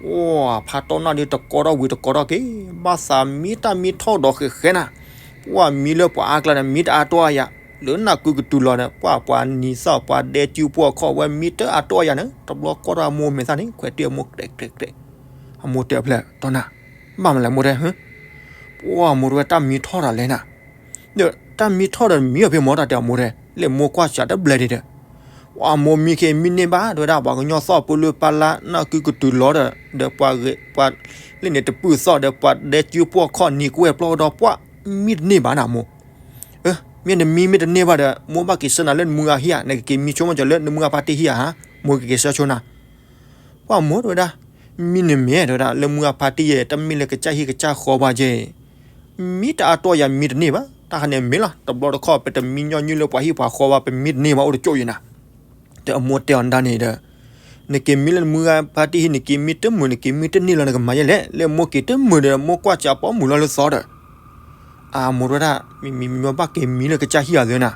ပှၢ်ဖါတီၢ်နၢ်ဒီးတကီထီၣ်ဝံၤတကီထီၣ်က့ၤ ဘၣ်သးမံတၢ်မံထီၣ်ဒီးဃဲးဃဲးနၤ. ပှၢ်မံလၢပှၤအါကျါန့ၣ် မံတအါတီၢ်အါယၤ လၢနၢ်ကုကတုၤလီၤဒီး ပှၢ်ပှၤနံၤသီၣ်ပှၤဒဲကၠူပှီၢ်ခီၣ်ဝဲမံတအါတီၢ်အါယၤန့ၣ် တဘျီကွၢ်ထီၣ်အမိၢ်မဲာ်သၣ်န့ၣ် ခွဲးတံၢ်အမိၢ်ကြဲးကြဲးကြဲး အမိၢ်တဲအဖျဲၣ်တီၢ်နၢ် ဘၣ်မလဲၣ်မိၢ်တဲ ပှၢ်မိၢ်တဲဝဲတၢ်မံထီၣ်တၢ်လဲၣ်နၤ ဒီးတၢ်မံထီၣ်ဒီးမံအီၤဖဲမိၢ်တၢ်တဲအမိၢ်တဲ လဲၣ်မိၢ်ကွၢ်စးတဘျဲၣ်ဒံးဒီး ပှၢ်မိၢ်မံခ့မံန့ၢ်ဘၣ် တဲဝဲဒၣ် ပှၤကညီသီၣ်ပူၤလၢပၢ်လၢနၢ်ကုကတုၤလီၤဒီး ဒီးပှၤဂ့ၤ ပှၤလၢန့ၣ်တပုၢ်သီၣ်ဒီး ပှၤဒဲကၠူပှီၢ်ခီၣ်နံၤကွဲၢ်ပျီဒီး ပှၢ်မံတန့ၢ်ဘၣ်နၤမိၢ် မ့ၢ်နမံမ့ၢ်တန့ၢ်ဘၣ်ဒီး မိၢ်ဘၣ်က့ၤဆှၢနၤလၢနမုၢ်ဂၤဟံၣ်ဧါ နကက့ၤမံဆိကမိၣ်ကီးလၢနမုၢ်ဂၤဖါတံၢ်ဟံၣ်ဧါဟါ မိၢ်ကက့ၤဆှၢဆိနၤ ပှၢ်မိၢ်တဲဝဲဒၣ် မံန့ၣ်မ့ၢ်တဲဝဲဒၣ် လၢမုၢ်ဂၤဖါတံၢ်ယဲ တမ့ၢ်လၢကစၢ်ဟံၣ်ကစၢ်ဃီဘၣ်ယဲ မံတအါတီၢ်ယၤမံတန့ၢ်ဘၣ် တၢ်ခါန့ၣ်မ့ၢ်လီၤ တဘျီတခီၣ် ပတမံညီနုၢ်လၢပှၤဟံၣ်ပှၤဃီဘၣ် ပမံတန့ၢ်ဘၣ်အိၣ်တကၠိၣ်ယဲနၤ ဒီးအမိၢ်တဲအီၤဒၣ်န့ၣ်ဒီး နက့ၤမံလၢနမုၢ်ဂၤဖါတံၢ်ဟံၣ် နက့ၤမံတမုာ် နက့ၤမံတန့ၢ်လီၤ နကမၤယဲလဲၣ် လၢမိၢ်က့ၤတမုာ်ဒီး မိၢ်ကွၢ်စးပီမုာ်လီၤလၢသီဒီး အမိၢ်တဲဝဲဒၣ် မံမံမံဘၣ်က့ၤမံလၢကစၢ်ဟံၣ်ဧါသ့နၤ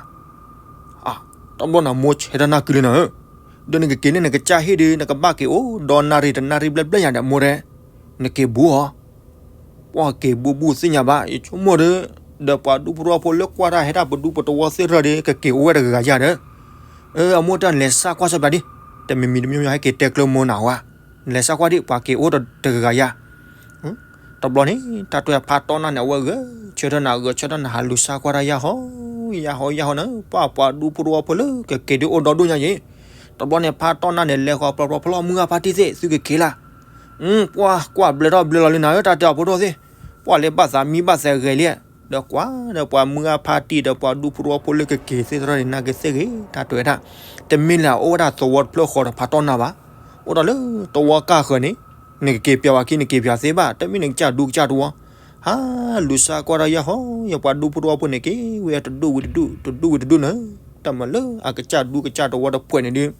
တဘျီန့ၣ်မိၢ်ဆဲးတၢ်နၢ်ကုလံနၤဧၢ ဒီးနကက့ၤလၢနကစၢ်ဟံၣ်ဒီး နကဘၣ်က့ၤအိၣ်ဒီးနၣ်ရံၣ်တနၣ်ရံၣ်ဘျဲၣ်ဘျဲၣ်ယၤဒီးမိၢ်တဲ နက့ၤဘူးအီၤ ပှၢ်က့ၤဘူးဘူးသ့ၣ်ညါဘၣ် ယဆိကမိၣ်ဒီး ဒီးပှၤဒူဖိတဝီဖိလၢကွၢ်တၢ်ဟဲတၢ်ပဒူပတဝီသ့ၣ်တဖၣ်ဒီး ကက့ၤအိၣ်ဝဲတဂၤဂၤယၤဒီး အမိၢ်တဲနလဲၤစးကွၢ်စၢ်ပျးဒ် တမံၤမံၤတမံၤမံၤဟဲက့ၤတဲကျၢၤမိၢ်နၤဝဲ နလဲၤစးကွၢ်ဒ် ပှၤက့ၤအိၣ်တဂၤဂၤယၤ တဘျီန့ၣ် တၢ်တဲဖါတီၢ်နၢ်န့ၣ် အဝဲဂဲၤဆၢထၢၣ်နၤ ဂဲၤဆၢထၢၣ်နၤ ဟးလူၤစါကွၢ်တၢ်ယၢ်ဟီ ယၢ်ဟီယၢ်ဟီန့ၣ် ပှၢ်ပှၤဒူဖိတဝီဖိလၢကက့ၤဒုးအိၣ်ဒီဒူၣ်ညါယဲ တဘျီန့ၣ် ဖါတီၢ်နၢ်န့ၣ် လဲၤဃီၤပျီပျီဖျီမုၢ်ဂၤဖါတံၢ်သ့ၣ် သုကက့ၤလၢ် ပှၢ်ကွၢ်ဘျဲးထီၣ်ဘျဲးလီၤလံနၤဧၢ တၢ်တဲအီၤဖိဒိၣ်သ့ၣ် ပှၢ်လၢဘၣ်သးမံဘၣ်သးဂဲၤလံ ဒီးကွၢ်ဒီးပှၤမုၢ်ဂၤဖါတံၢ်ဒီးပှၤဒူဖိတဝီဖိလၢကက့ၤသ့ၣ်တဖၣ်န့ၣ် နကသ့ၣ်ဂ့ၤ တၢ်တဲဝဲဒၣ် တမ့ၢ်လၢအအိၣ်ဝဲဒၣ်သဝီတဖျၢၣ်ဃီဒီးဖါတီၢ်နၢ်ဘၣ် အိၣ်ဒီးလၢသဝီကၢ်ဃၢၤန့ၣ် နကက့ၤပျးဝဲခံ နက့ၤပျးသ့ဘၣ် တမ့ၢ်နကစၢ်ဒူကစၢ်တဝီ ဟးလူၤစါကွၢ်တၢ်ယၢ်ဟီ ယပှၤဒူဖိတဝီဖိန့ၣ် က့ၤဝဲတဒူၣ်ဝံၤတဒူၣ် တဒူၣ်ဝံၤတဒူၣ်န့ၣ် တၢ်မၤလၢအကစၢ်ဒူကစၢ်တဝီတဖှဲးန့ၣ်ဒုး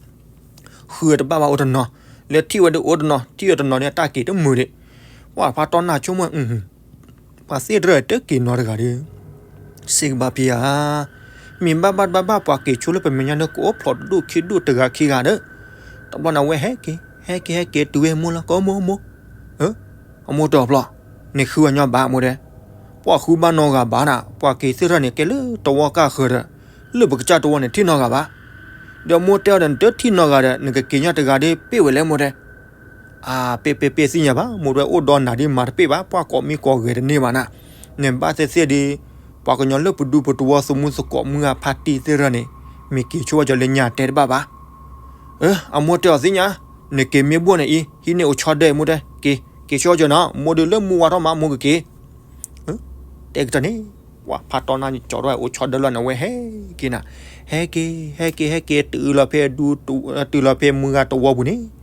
ဃုတဘၣ်ဘၣ်အိၣ်တနီၤ လၢထံၣ်ဝဲဒုးအိၣ်တနီၤ ထံၣ်ဝဲတနီၤန့ၣ် တၢ်က့ၤတမုာ်ဒံး ပှၢ်ဖါတီၢ်နၢ်ဆိကမိၣ် ပှၤသ့ၣ်တဖၣ်တက့ၤနီတဂၤဒီး စ့ၢ်ကဘၣ်ဖံးဧါ မ့ၢ်ဘၣ်ဘၣ်တဘၣ်ဘၣ် ပှၤက့ၤဆိလၢပမဲာ်ညါဒီး ကအိၣ်ဖျိးတဒူၣ်ခံဒူၣ်တဂၤခံဂၤဒီး တဘျီန့ၣ်ဝဲဟဲက့ၤ ဟဲက့ၤ ဟဲက့ၤတုၤဝဲမိၢ်လီၤ ကိးမိၢ်မိၢ် အမိၢ်တဲအီၤဖျီ နဃုဝဲညီဘၣ်မိၢ်တဲ ပှၢ်ဃုဘၣ်နီတဂၤဘၣ်နၤ ပှၤက့ၤသ့ၣ်တဖၣ်န့ၣ် ကဲလၢသဝီကၢ်ဃၢၤဒီး လၢပကစၢ်တဝီန့ၣ် ထံၣ်နီတဂၤဘၣ် ဒီးမိၢ်တဲအီၤဒီး နတထံၣ်နီတဂၤဒီး နကက့ၤညီတဂၤဒီး ပ့ၢ်ဝဲလဲၣ်မိၢ်တဲ အါ ပ့ၢ်ပ့ၢ်ပ့ၢ်သ့ၣ်ညါဘၣ် မိၢ်တဲအိၣ်ဒီးနၤဒ်မၤတပ့ၢ်ဘၣ် ပှၢ်ကိးမံကိးဂဲၤတန့ၢ်ဘၣ်နၤ နဘၣ်သ့ၣ်သ့ၣ်ဒီး ပှၤကညီလၢပဒူပတဝီသမူသကိးမုၢ်ဂၤဖါတံၢ်သ့ၣ်တဖၣ်န့ၣ် မ့ၢ်က့ၤဆိဝဲကီးလၢညါတဲတဘၣ်ဘၣ် အမိၢ်တဲအီၤသ့ၣ်ညါ နက့ၤမ့ၢ်ဘိၣ်န့ၣ်အံၤ ဟံးန့ၢ်အိၣ်ဆီဒၢအံၤမိၢ်တဲ က့ၤ က့ၤဆိကီးနီၤ မိၢ်ဒုးလၢမူဝါထီၣ်မး မိၢ်ကက့ၤ တဲကတၢၢ်န့ၣ် ပှၢ်ဖါတီၢ်နၢ်န့ၣ် ကၠီထီၣ်ဝဲအိၣ်ဆီဒၢလီၤန့ၣ် အဝဲဟဲက့ၤနၤ ဟဲက့ၤ ဟဲက့ၤ ဟဲက့ၤ တုၤလီၤဖဲဒူ တုၤလီၤဖဲမုၢ်ဂၤတဝီပူၤန့ၣ်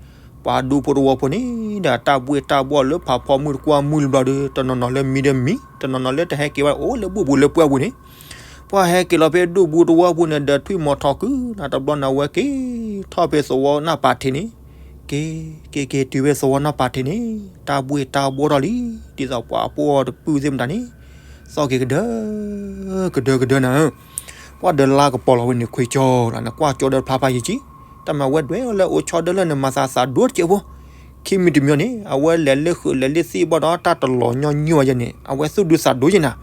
ပှၤဒူဖိတဝီဖိန့ၣ် ဒီးတၢ်ဘှ့ၣ်တၢ်ဘှီၣ်လၢဖးဖီမုၢ်တကွၢ်မုၢ်လံဘျီဒီး တနီၤနီၤလၢမံဒီးမံ တနီၤနီၤလၢတဟဲက့ၤဘၣ်အိၣ်လၢဘူၣ်ပူၤလၢပှၢ်ပူၤန့ၣ် ပှၢ်ဟဲက့ၤလီၤဖဲဒူၣ်ဘူးတဝီပူၤန့ၣ် ဒီးထွံၣ်မီၤထီၣ်ကုၢ်နၤ တဘျီန့ၣ် အဝဲက့ၤထီၣ်ဖဲသဝီနၢ်ပာ်ထံးန့ၣ် က့ၤ က့ၤက့ၤတုၤဖဲသဝီနၢ်ပာ်ထံးန့ၣ် တၢ်ဘှ့ၣ်တၢ်ဘှီၣ်ထီၣ်လံ ဒ်သိးပှၤပိာ်အီၤတပုၢ်သ့ၣ်မတၤန့ၣ် သီၣ်က့ၤကဒၢ ကဒၢကဒၢနၤဧၢ ပှၢ်ဒီးလါကပီၤလီၤဝဲန့ၣ်ခွ့ကၠီလီၤ နကွၢ်ကၠီဒၢတဖျါဖးယံာ်ကံ တၢ်မၤဝဲဒွဲၣ်အီၤလၢအိၣ်ဆီဒၢလၢနမၤသးသးဒိတကဲးဖိ ခံမံၤတမံၤန့ၣ် အဝဲလဲၤလၢဃုာ်လဲၤလၢသ့ၣ်ဘၣ်ဒီး တၢ်တလီၤညီနုၢ်ဝဲယဲန့ၣ် အဝဲသူၣ်ဒူသးဒိယဲနၤ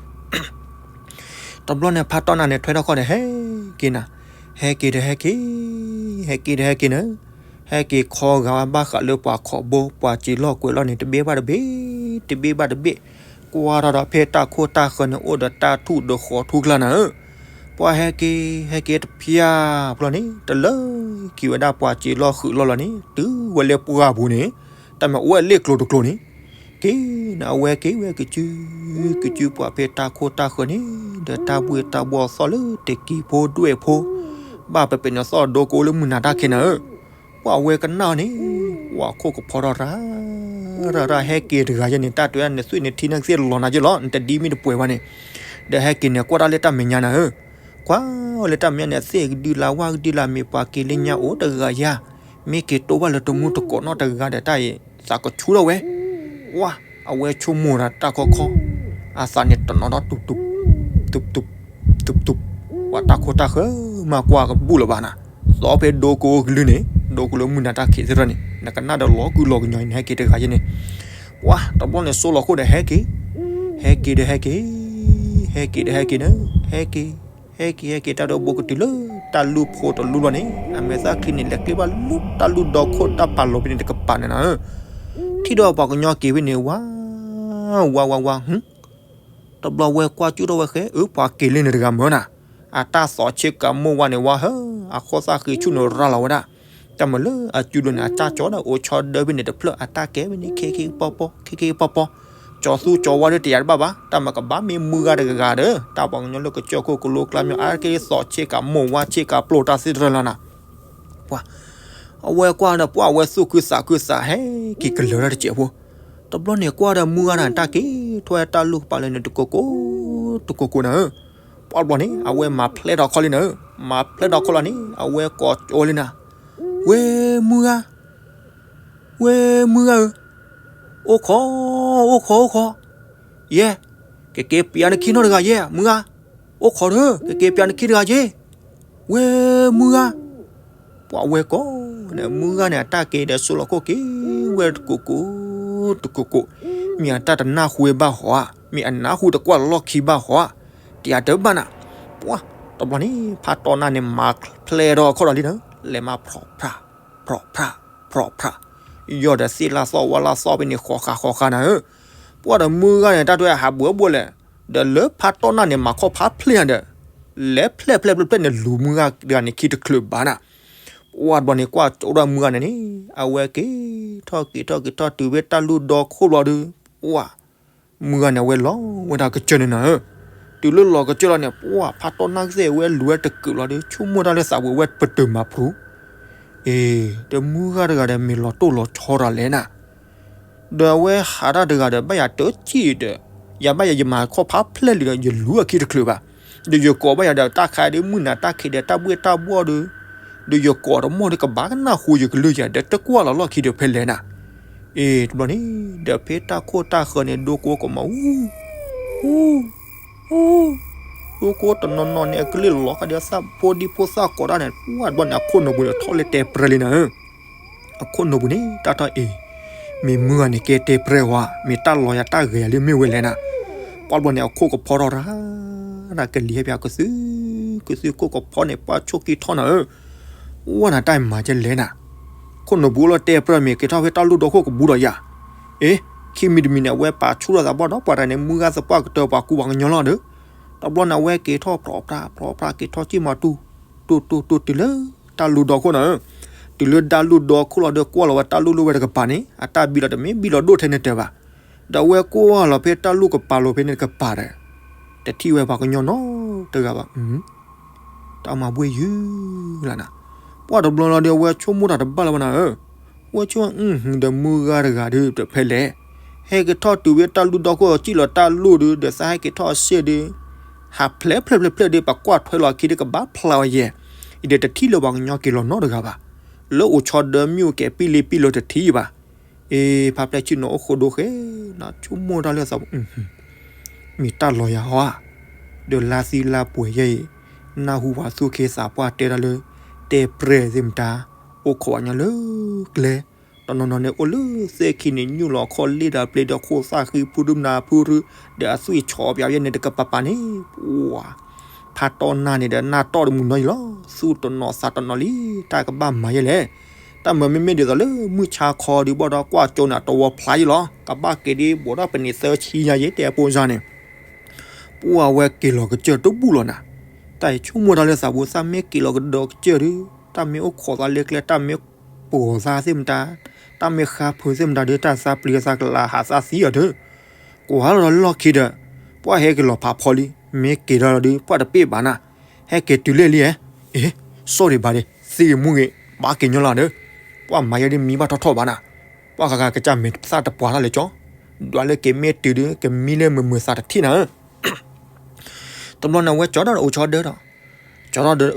တဘျီန့ၣ် ဖါတီၢ်နၢ်န့ၣ် ထွဲထီၣ်ခီၣ်ဒီးဟဲက့ၤနၤ ဟဲက့ၤဒီးဟဲက့ၤ ဟဲက့ၤဒီးဟဲက့ၤနၤ ဟဲက့ၤခီဂာ်ဝဲဘၣ်ဃးလၢပှၤခီၣ်ဘိ ပှၤစံးလီၢ်ကွဲးလီၢ်န့ၣ် တဘ့ၣ်ဘၣ်တဘ့ၣ် တဘ့ၣ်ဘၣ်တဘ့ၣ် ကွၢ်ထီၣ်ဒီးဖဲတၢ်ခိၣ်တၢ်ဃၢၤန့ၣ် အိၣ်ဒီးတၢ်ထူၣ်ဒီးဃီၤထူၣ်ကျါနၤဧၢ ပှၢ်ဟဲက့ၤ ဟဲက့ၤတဖျၢၣ်ဖျီန့ၣ် တလၢက့ၤဝဲဒၣ်ပှၤစံးလီၢ်ဃုာ်လီၢ်လီၤန့ၣ် တုၤဝဲလၢပှၢ်ပူၤန့ၣ် တၢ်မၤအိၣ်ဝဲလ့ၣ်ကျိၤတကျိၤန့ၣ် က့ၤန့ၣ် အဝဲက့ၤဝဲကစု ကစုပှၤဖဲတၢ်ခိၣ်တၢ်ဃၢၤန့ၣ် ဒီးတၢ်ဘှ့ၣ်တၢ်ဘှီၣ်သီၣ်လၢတကံၤဖိဒွဲၣ်ဖိ ဘၣ်ပပဲာ်န့ၣ်သီၣ်ဒိကိလၢမုၢ်နၤတၢ်ခံးနၤဧၢ, ပှၤအဝဲကနၣ်အီၤန့ၣ် ပှၤခိၣ်ကဖီထီၣ်ရၤ ရၤရၤ ဟဲက့ၤတဂၤယဲန့ၣ် တၢ်တဲန့ၣ် သွံၣ်န့ၣ်ထံန့ၣ်ကသ့ၣ်လီၤနၤယဲလီၤ နတဒ်မ့ၢ်တပှဲၤဘၣ်န့ၣ်, ဒီးဟဲက့ၤန့ၣ် ကွၢ်တၢ်လၢတၢ်မဲာ်ညါနၤဧၢ, ကွၢ်လၢတၢ်မဲာ်ညါန့ၣ် အသ့ၣ်ကဒုလၢ်ဝၣ်ကဒုလၢ် မ့ၢ်ပှၤက့ၤလၢညါအိၣ်တဂၤယၤ, မ့ၢ်က့ၤတိၢ်ဘၣ်လၢတမူတကိးနီတဂၤဒီး တၢ်အံၤ သးကဆူထီၣ်ဝဲ, ဝါ အဝဲဆိကမိၣ်တၢ်တၢ်ခီခီ, အသးန့ၣ်တနီၤထီၣ် တုးတုး တုးတုး တုးတုး, ပှၤတၢ်ခိၣ်တၢ်ဃၢၤမးကွၢ်ကဘူၣ်လၢၤဘၣ်နၤ, သီဖဲဒိကိကလုၢ်န့ၣ် ဒိကိလၢမုၢ်နၤတၢ်ခံးသ့ၣ်ထီၣ်န့ၣ် နကနၣ်ဒီးလီၤကုလီၤကညီအံၤ နဟဲက့ၤတဂၤယဲန့ၣ်, ပှၤတဘျီန့ၣ် စိလီၤခိၣ်ဒီးဟဲက့ၤ, ဟဲက့ၤဒီးဟဲက့ၤ, ဟဲက့ၤဒီးဟဲက့ၤနၤ, ဟဲက့ၤ ဟဲက့ၤ ဟဲက့ၤတၢ်ဒီဘိကတုၤလၢတၢ်လူၢ်ဖိတလူၢ်လီၤန့ၣ် အမဲာ်သၣ်ချံန့ၣ် လဲၤကျ့ဘၣ်လၢတၢ်လူၢ်ဒီခိၣ်တၢ်ပာ်လီၤဖဲန့ၣ်တကပၤန့ၣ်နၤဧၢ, ထံၣ်ဒီးပှၤကညီက့ၤဖဲန့ၣ် ဝါ ဝါ ဝါ ဝါ ဟူ တဘျီဝဲကွၢ်ကၠူၣ်ထီၣ်ဝဲဃဲ အၢ ပှၤက့ၤလၢန့ၣ်တဂၤမၢနၤ, အတၢ်သီဆ့ကၤမိၢ်ဝါန့ၣ်ဝါဟၢ, အဃိသၣ်ဃ့ဆူၣ်န့ၣ်ရၤလီၤဝဲဒၣ်, တၢ်မၤလၢအစုလိၤန့ၣ် အတၢ်ကၠီဒီးအိၣ်ဆီဒၢဖဲန့ၣ်တဖျၢၣ် အတၢ်ကဲဖဲန့ၣ် ခ့ခ့ပီပီ ခ့ခ့ပီပီ, ကၠီသူကၠီဝါဒီးတယာ်တဘၣ်ဘၣ် တၢ်မၤကဘၣ်မ့ၢ်မုၢ်ဂၤတဂၤဒီး တၢ်ပှၤကညီလၢကစၢၢ်ခိၣ်ကလိကျါမ့ၢ်အါက့သီဆ့ကၤမိၢ်ဝါဆ့ကၤပျိတၢ်သ့ၣ်တဖၣ်လီၤနၤ ပှၤ, အဝဲကွၢ်ဒီးပှၤအဝဲသူၣ်ခုသးခုသးဟဲက့ၤကလၢၤတၢ်တစဲးဖိ, တဘျီန့ၣ်ကွၢ်ဒီးမုၢ်ဂၤန့ၣ် တၢ်က့ၤထီၣ်ဝဲတၢ်လူၢ်ကပၤလၢန့ၣ် တကိးကိး တကိးကိးနၤဧၢ, ပှၤတဘျီန့ၣ် အဝဲမၤဖျဲၣ်ထီၣ်ခီလံနၤဧၢ, မၤဖျဲၣ်ထီၣ်ခီလီၤန့ၣ် အဝဲကိးကၠီလံနၤ, ဝဲမုၢ်ဂၤ ဝဲမုၢ်ဂၤဧၢ, အိၣ်ခိး အိၣ်ခိး အိၣ်ခိး, ယဲ, ကက့ၤပျးနခံနီတဂၤယဲ မုၢ်ဂၤ, အိၣ်ခိးဧၢ ကက့ၤပျးနခံတဂၤယဲ, ဝဲမုၢ်ဂၤ, ပှၤဝဲကိးန့ၣ် မုၢ်ဂၤန့ၣ် အတၢ်က့ၤဒီးစိလီၤခိၣ်က့ၤဝဲတကိးကိး တကိးကိး, မ့ၢ်အတၢ်တနၢ်ဟူဘၣ်ဟီဧါ, မ့ၢ်အနၢ်ဟူတကွၢ်လီၢ်ခံဘၣ်ဟီဧါ, တယၤတဘၣ်နၤ, ပှၤ, တဘျီန့ၣ် ဖးတီၢ်နၢ်န့ၣ် မၤဖျဲၣ်ထီၣ်အခီၣ်ဒီးလံနၤ, လဲၤမၤဖျီၣ်ဖျါ ဖျီၣ်ဖျါ ဖျီၣ်ဖျါ, ယီၢ်ဒီးသ့ၣ်လၢ်သီၣ်ဝါလၢ်သီၣ်ဖဲန့ၣ် ဃီဃာ်ဃီဃာ်နၤဧၢ, ပှၤဒီးမုၢ်ဂၤန့ၣ် တၢ်တဲဟးဘှဲဘှဲလဲၣ်, ဒီးလၢဖးတီၢ်နၢ်န့ၣ် မၤခီၣ်ဖးဖျဲၣ်ဒီး လဲၤဖျဲၣ်ဖျဲၣ်ဖျဲၣ်ဖျဲၣ်န့ၣ် လူၤမုၢ်ဂၤတဂၤန့ၣ် ခံတချုးဘၣ်နၤ, ပှၤတဘျီန့ၣ် ကွၢ်ကၠီဒီးမုၢ်ဂၤန့ၣ်န့ၣ် အဝဲက့ၤထီၣ်က့ၤထီၣ်က့ၤထီၣ် တုၤဝဲတၢ်လူၢ်ဒီခိၣ်ဘျီဒီး ပှၤ မုၢ်ဂၤန့ၣ် အဝဲလီၤဝဲဒၣ်ကစၢၢ်န့ၣ်နၤဧၢ, တုၤလၢလီၤကစၢၢ်လီၤန့ၣ် ပှၤဖးတီၢ်နၢ်ကသ့ၣ်ဝဲလူၤဝဲတကုးလီၤဒီး ဆိကမိၣ်တၢ်လၢသးပူၤဝဲပတုာ်မၤဖရူး, အ့ ဒီးမုၢ်ဂၤတဂၤဒီးမ့ၢ်လီၤတိၢ်လီၤဆီတၢ်လဲၣ်နၤ ဒီးအဝဲဟးတၢ်တဂၤဒီး ဘၣ်ယၤတစံၣ်ဒီး ယၤဘၣ်ယၤယမၤခီၣ်ဖးဖျဲၣ်လံဒီး ယလူၤအခံတချုးဘၣ်, ဒီးယကိးဘၣ်ယၤဒီး တၢ်ခါဒီးမုၢ်နၤတၢ်ခံးဒီးတၢ်ဘှ့ၣ်တၢ်ဘှီၣ်ဒီး, ဒီးယကိးတမီၢ်ဒီးကဘၣ်ကနၢ်ဟူယကလုၢ်ယၤ ဒီးတကွၢ်လီၤလီၢ်ခံဒီးဖဲလဲၣ်နၤ, အ့ တဘျီန့ၣ် ဒီးဖဲတၢ်ခိၣ်တၢ်ဃၢၤန့ၣ် ဒိကိကမၤအူ အူ အူ ဒိကိတနီၤနီၤန့ၣ် အကလုၢ်လီၤဃာ်ဒီးသးဖိဒံဖိသၣ်ကိးတၢ်န့ၣ် ပှၤတဘျီန့ၣ် အခိၣ်နူာ်ပူၤဒီးထီၣ်လၢတဲပြဲလံနၤဧၢ, အခိၣ်နူာ်ပူၤန့ၣ် တၢ်ထီၣ်အ့ၣ်, မ့ၢ်မုၢ်ဂၤန့ၣ်ကဲတဲပြဲဝဲ, မ့ၢ်တၢ်လီၤယၤတၢ်ဂဲၤယၤလၢမ့ၢ်ဝဲလဲၣ်နၤ, ပှၤတဘျီန့ၣ် အခိၣ်ကဖီထီၣ်ရၤ ကလံၤဟဲပၠးကသု ကသုခိၣ်ကဖီန့ၣ် ပှၤဆိၣ်ကံထီၣ်နၤဧၢ, ဝဲနၤတၢ်မၤကဲလဲၣ်နၤ, ခိၣ်နူာ်ပူၤအိၣ်လၢတဲပြဲမ့ၢ်က့ၤထီၣ်ဖဲတၢ်လူၢ်ဒီခိၣ်ကဘူးဒီးယၤ, အ့ ခံမံၤတမံၤန့ၣ် အဝဲပာ်ဆူၣ်ထီၣ်သးဘၣ်ဒီး ပှၤတဂၤန့ၣ် မုၢ်ဂၤသပှၢ်ကတၢၢ်ပှၤကူပှၤကညီလီၤဒီး, တဘျီန့ၣ် အဝဲက့ၤထီၣ်ဖျီၣ်ဖျါ ဖျီၣ်ဖျါ က့ၤထီၣ်ကံၣ်မၤတူၢ် တူၢ်တူၢ်တူၢ်တုၤလၢတၢ်လူၢ်ဒီခိၣ်နၤဧၢ, တုၤလၢတၢ်လူၢ်ဒီခိၣ်လီၤဒီး ကွၢ်လီၤဝဲတၢ်လူၢ်လၢဝဲတကပၤန့ၣ် အတၢ်ဘံလီၤတမ့ၢ်ဘံလီၤဒိၣ်ထဲန့ၣ်တၢၤဘၣ်, ဒီးအဝဲကွၢ်လီၤဖဲတၢ်လူၢ်ကပၤလိၤဖဲန့ၣ်တကပၤဒီး, တထံၣ်ဝဲပှၤကညီနီတဂၤဘၣ် တၢ်မၤဘှ့ၣ်ယုၢ်လီၤနၤ, ပှၤတဘျီလီၤဒီး အဝဲဆိကမိၣ်တၢ်တဘၣ်လၢၤဘၣ်နၤဧၢ, ဝဲဆိကမိၣ်ဒီးမုၢ်ဂၤတဂၤဒီးတဖဲလဲၣ်, ဟဲက့ၤထီၣ်တုၤဝဲတၢ်လူၢ်ဒီခိၣ် စံၣ်လီၤတၢ်လူၢ်ဒီး ဒီးသးဟဲက့ၤထီၣ်အစ့ၢ်ဒီး, ဟးဖျဲးဖျဲးဖျဲးဖျဲးဒီး ပကွၢ်ထွဲလီၤခံဒီးကဘၣ်ဖျါဝဲယဲၢ်, အံၤဒီးတထံၣ်လၢၤပှၤကညီက့ၤလီၤနီတဂၤဘၣ်, လၢအိၣ်ဆီဒၢမ့ၣ်အူကဲၤပံလ့ပံလိၤတထံၣ်ဘၣ်, အ့ ဖးဖျဲးဆ့ၣ်နီၤအိၣ်ဃိဒိဃဲ, နဆိကမိၣ်တၢ်လၢသး မ့ၢ်တၢ်လီၤယၤဟီဧါ, ဒီးလါသံလါပှဲၤယဲအံၤ, နၢ်ဟူပှၤသူၣ်က့သးပှၢ်တဲတၢ်လၢ, တဲပြဲၢ်သ့ၣ်မတၤ, အိၣ်ခိးပှၤကညီလၢကျဲ, တနီၤနီၤန့ၣ်အိၣ်လၢသ့ၣ်ခံန့ၣ် ညူၣ်လီၤခီၣ်လ့ၣ်ဒီးပျ့ၤဒီးခိၣ်သၣ်ဃံဖုဒုမနၤဖုရူ, ဒီးအသွံၣ်ဆီပၠးယဲန့ၣ်တကပၤပၤန့ၣ်, ပှၤ ဖးတီၢ်နၢ်န့ၣ်ဒီးနၢ်တီၢ်တမုာ်နီတယံၤလီၤ, သူၣ်တနီၤသးတနီၤလံ, တၢ်ကဘၣ်မၤယဲလဲၣ်, တၢ်မၤမ့မ့ၢ်ဒ်သိးလၢမုၢ်ဆါခီဒုးဘၣ်ဒီးကွၢ်ကၠိန့ၣ် တဝီဖျါယံၤလီၤ, ကဘၣ်က့ၤဒ်ဘိးထီၣ်ပနံးသၢဆံညါယဲတဲအပိစါန့ၣ်, ပှၤဝဲက့ၤလီၤကစၢၢ်တဘူၣ်လီၤနၤ, တၢ်အံၤဆိကမိၣ်တၢ်လၢသးပူၤ သးမ့ၢ်က့ၤလီၤကဒီးကစၢၢ်ဒုး, တၢ်မ့ၢ်အိၣ်ခိးသးလၢကျဲ တၢ်မ့ၢ်ပိာ်သးသ့ၣ်မတၤ, တ တၢ်မ့ၢ်ဃါဖုးသ့ၣ်မတၤဒီး တၢ်သးပျံၤသးကလၤဟးသးသံအီၤဒီး ကွၢ်လီၤလီၢ်ခံဒီး ပှၢ်ဟဲက့ၤလီၤဖးဖီလံ, မ့ၢ်က့ၤဒီးဒီး ပှၢ်တပ့ၢ်ဘၣ်နၤ, ဟဲက့ၤတုၤလဲၣ်လံဧါ, အ့ၣ်, စီၣ်ဒံးဘၣ်ဒံး, သ့ၣ်မူဂ့ၤ, ဘၣ်က့ၤညီလၢဒီး, ပှၢ်မၤယဲဒ်မံဘၣ်ထီၣ်ထီၣ်ဘၣ်နၤ, ပှၢ်ဂၤဂၤကစၢ်မဲာ်သၣ်တပှၢ်တၢ်လဲၤကၠီ, ဒွးလၢက့ၤမ့ၢ်တုၤဒီး ကမံလၢမုာ်မုာ်သးတထံၣ်နၤဧၢ, တဘျီန့ၣ်ဝဲကၠီထီၣ်ဒီးအိၣ်ဆီဒၢဒီး, ကၠီထီၣ်ဒီး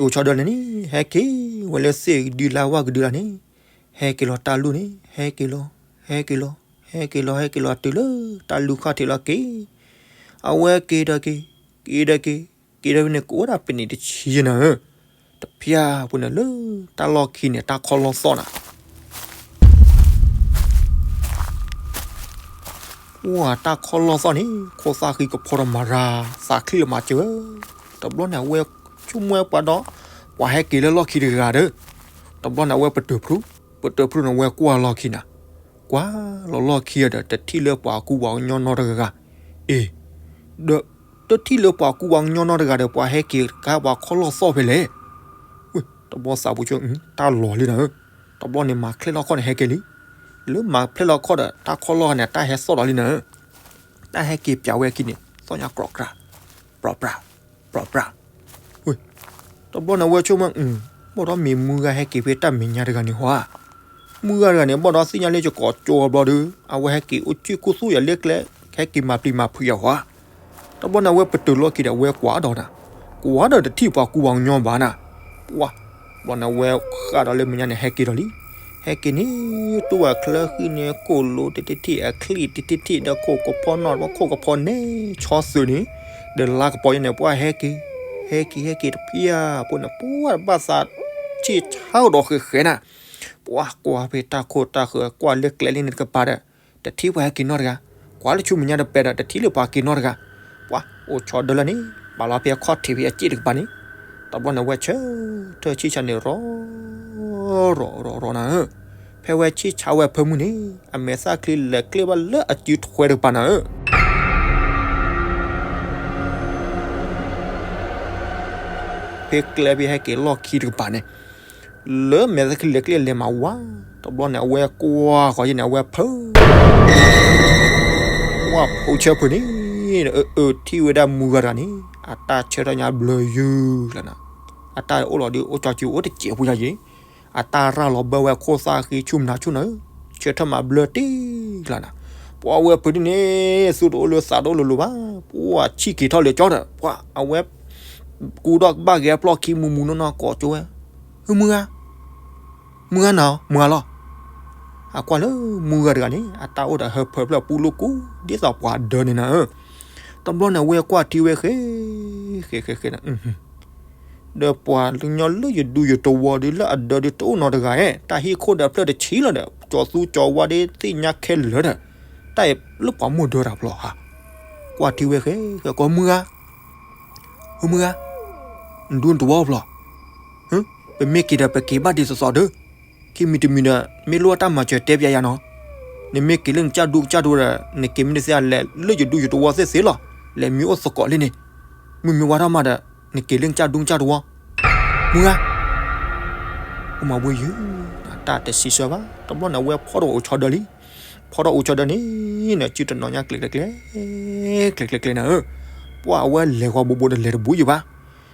အိၣ်ဆီဒၢလၢန့ၣ် ဟဲက့ၤဝဲလၢသ့ၣ်ကဒုလၢဝၣ်ကဒုလၢန့ၣ်, ဟဲက့ၤလီၤတၢ်လူၢ်န့ၣ် ဟဲက့ၤလီၤ, ဟဲက့ၤလီၤ, ဟဲက့ၤလီၤ ဟဲက့ၤလီၤတုၤလၢတၢ်လူၢ်ခီၣ်ထံးလီၤက့ၤ, အဝဲက့ၤဒီးက့ၤ, က့ၤဒီးက့ၤ, က့ၤဒီးဖဲန့ၣ် ကအိၣ်ဒၣ်ပနံးတဆံယဲၢ်နၤဧၢ, တဖျၢၣ်ဖိန့ၣ်လၢတၢ်လီၢ်ခံန့ၣ် တၢ်ခီၣ်လီၢ်သီၣ်နၤ ပှၢ်တၢ်ခီၣ်လီၢ်သီၣ်န့ၣ် ခိၣ်သၣ်ဃံကဖီဒီးမၤရၤ သးချံလၢမၤစၢၤဝဲ, တဘျီန့ၣ်အဝဲဆိကမိၣ်ဝဲပှၤဒီး ပှၤဟဲက့ၤလၢလီၢ်ခံတဂၤဒီး, တဘျီန့ၣ်အဝဲပတုာ်ဖျိ, ပတုာ်ဖျိန့ၣ် အဝဲကွၢ်လီၢ်ခံနၤ, ကွၢ်လီၤလီၢ်ခံဒီး တထံၣ်လၢပှၤကူပှၤကညီနီတဂၤဂၤ, အ့ၣ်, ဒီး တထံၣ်လၢပှၤကူပှၤကညီနီတဂၤဒီး ပှၤဟဲက့ၤကါပှၤခီၣ်လီၢ်သီၣ်ဖဲလဲၣ်, ဝ့ၢ် တဘျီသးပူၤဆိ တၢ်လီၤလံနၤဧၢ, တဘျီန့ၣ်မၤဖျဲၣ်လီၤခီၣ်န့ၣ်ဟဲက့ၤလံ, လၢမၤဖျဲၣ်လီၤခီၣ်ဒီး တၢ်ခီၣ်လီၢ်န့ၣ် တၢ်ဟဲသီၣ်ဒီးလံနၤဧၢ, တၢ်ဟဲက့ၤပၠးဝဲအခံန့ၣ် သီၣ်ညါကြီကြၤ, ပြီပြၤ, ပြီပြၤ, ဝ့ၢ် တဘျီန့ၣ်အဝဲဆိကမိၣ်, ဘၣ်ဒီးမ့ၢ်မုၢ်ဂၤဟဲက့ၤဖဲတၢ်မဲာ်ညါတဂၤန့ၣ်ဟီဧါ, မုၢ်ဂၤတဂၤန့ၣ် ဘၣ်ဒီးသ့ၣ်ညါလၢယကိးကၠိဘျီဒီး အဝဲဟဲက့ၤအိၣ်ကၠံၣ်ခူသူၣ်ယၤလၢကျဲ, ဟဲက့ၤမၤပျံၤမၤဖုးယၤဟီဧါ, တဘျီန့ၣ်အဝဲပတုာ်လီၢ်ခံဒီး အဝဲကွၢ်ဒီးနၤ, ကွၢ်ဒီးတထံၣ်ပှၤကူပှၤကညီဘၣ်နၤ, ပှၢ် တဘျီန့ၣ်အဝဲဃၣ်ဒီးလၢမဲာ်ညါန့ၣ် ဟဲက့ၤဒီးလံ, ဟဲက့ၤန့ၣ် တူၢ်ဝဲချၢဃံန့ၣ် ကိၣ်လိတထံၣ်ထံၣ် အချံၣ်တထံၣ်ထံၣ်ဒီး ခိၣ်ကဖီနီၣ် ခိၣ်ကဖီန့ၣ် ဆီသုးန့ၣ်, ဒီးလါကပီၤယဲန့ၣ် ပှၢ်ဟဲက့ၤ, ဟဲက့ၤ ဟဲက့ၤတဖျၢၣ်ဖိန့ၣ် ပှၢ်ဘၣ်သးဆံၣ်ဆါဒီးဃဲၤဃဲၤနၤ, ပှၢ်ကွၢ်ဖဲတၢ်ခိၣ်တၢ်ဃၢၤ ကွၢ်လၢကျဲလံန့ၣ်တကပၤဒီး တထံၣ်ပှၤဟဲက့ၤနီတဂၤ, ကွၢ်လၢဆူမဲာ်ညါတပဲဒီး တထံၣ်လၢပှၤက့ၤနီတဂၤ, ပှၢ်အိၣ်ဆီဒၢလၢန့ၣ် ပာ်လီၤဖဲအခီၣ်ထံးဖဲအစ့ၣ်တကပၤန့ၣ်, တဘျီန့ၣ်ဝဲဆၢထၢၣ်ဆံၣ်ဆါန့ၣ် ရီ ရီ ရီ ရီနၤဧၢ, ဖဲဝဲဆံၣ်ဆါဝဲအဖၢမုၢ်န့ၣ် အမဲာ်သၣ်ချံလဲၤကျ့ဘၣ်လၢအစုထွဲတကပၤနၤဧၢ ဖဲကျဲဖဲဟဲက့ၤလီၢ်ခံတကပၤန့ၣ်, လၢမဲာ်သၣ်ချံလဲၤကျ့လဲၤမၤဝါ, တဘျီန့ၣ် အဝဲကွၢ်ဃီၤယဲန့ၣ် အဝဲဖုး, ကွၢ်ဖုးဆၢဖုးန့ၣ်, အၢ အၢ ထံၣ်ဝဲဒၣ်မုၢ်ဂၤတဂၤန့ၣ် အတၢ်ဆၢထၢၣ်ညါဘျၢယုၢ်လီၤနၤ, အတၢ်အိၣ်လီၤဒီးအိၣ်ကၠီကၠူအိၣ်တစဲးဖိယါယံၤ အတၢ်ရၤလီၤဘၢဝဲခိၣ်သၣ်ဃံဆူၣ်မနၤဆူၣ်နၤ, ဆၢထၢၣ်မၤဘျၢတ့ၢ်လီၤနၤ, ပှၢ်ဝဲဖုးဒ်န့ၣ် သူတအိၣ်လၢသးတအိၣ်လိၤလိၤဘၣ်, ပှၢ်ဆံၣ်က့ၤထီၣ်လၢကၠီဒီး ပှၢ်အဝဲ ကူဒီးကဘၣ်ဂဲၤအပျီၢ်ခံမူမူနီၢ်နီၢ်ကိးကၠိဝဲ, ဟ့ မုၢ်ဂၤ မုၢ်ဂၤနၤ မုၢ်ဂၤလီၤ, အကွၢ်လၢမုၢ်ဂၤတဂၤန့ၣ် အတၢ်အိၣ်ဒီးဟၢဖၢဖျၢၣ်ပူလိာ်ကူ ဒ်သိးပှၤဒၢန့ၣ်နၤဧၢ, တဘျီန့ၣ် အဝဲကွၢ်ထံဝဲဃဲ ဃဲ ဃဲ ဃဲ နၤ ဒီးပှၤကညီလၢယဒူယတဝီဒီး လၢအဒၢဒီးတအိၣ်နီတဂၤဧါ, တၢ်ဟံၣ်ခိၣ်ဒီးအဖျၢၣ်တဆံးလီၤဒီး ကၠီၤသူကၠီၤဝါဒီးသ့ၣ်ညါခဲလၢာ်ဒီး တၢ်အံၤလၢပှၤမိၢ်ဒၢတၢ်ဖျီဧါ, ကွၢ်ထံဝဲဃဲ ဃဲ ကိး မုၢ်ဂၤ ဟ့ မုၢ်ဂၤ, နဒူနတဝီအိၣ်ဖျီ, ပမ့ၢ်က့ၤဒီးပက့ၤဘၣ်ဒ်သိးသိးဒီး, ခံမံၤတမံၤဒီး မ့ၢ်လိၣ်တၢ်မၤစၢၤတဲပျးယၤနီၤ, နမ့ၢ်က့ၤလၢနကစၢ်ဒူကစၢ်တဝီဒီး နက့ၤမ့ၢ်တသ့လဲၤလၢယဒူယတဝီသ့ၣ်သ့လီၤ, လဲၤမံအိၣ်သကိးလံန့ၣ်, မုၢ်မ့ၢ်ဝါထီၣ်မးဒီး နက့ၤလၢနကစၢ်ဒူကစၢ်တဝီ, မုၢ်ဂၤ အိၣ်မၤဘှံးယုၢ်, တၢ်တစံးဆၢဘၣ်, တဘျီန့ၣ် အဝဲဖီၣ်ထီၣ်အိၣ်ဆီဒၢလံ, ဖီၣ်ထီၣ်အိၣ်ဆီဒၢန့ၣ် နစုတနီၤညါကျဲၤကျဲၤကျဲၤ, ကျဲၤကျဲၤကျဲၤနၤဧၢ, ပှၢ်အဝဲလဲၤဂီၤဘိးဘိးဒီးလဲၤတဘူးယံၤဘၣ်,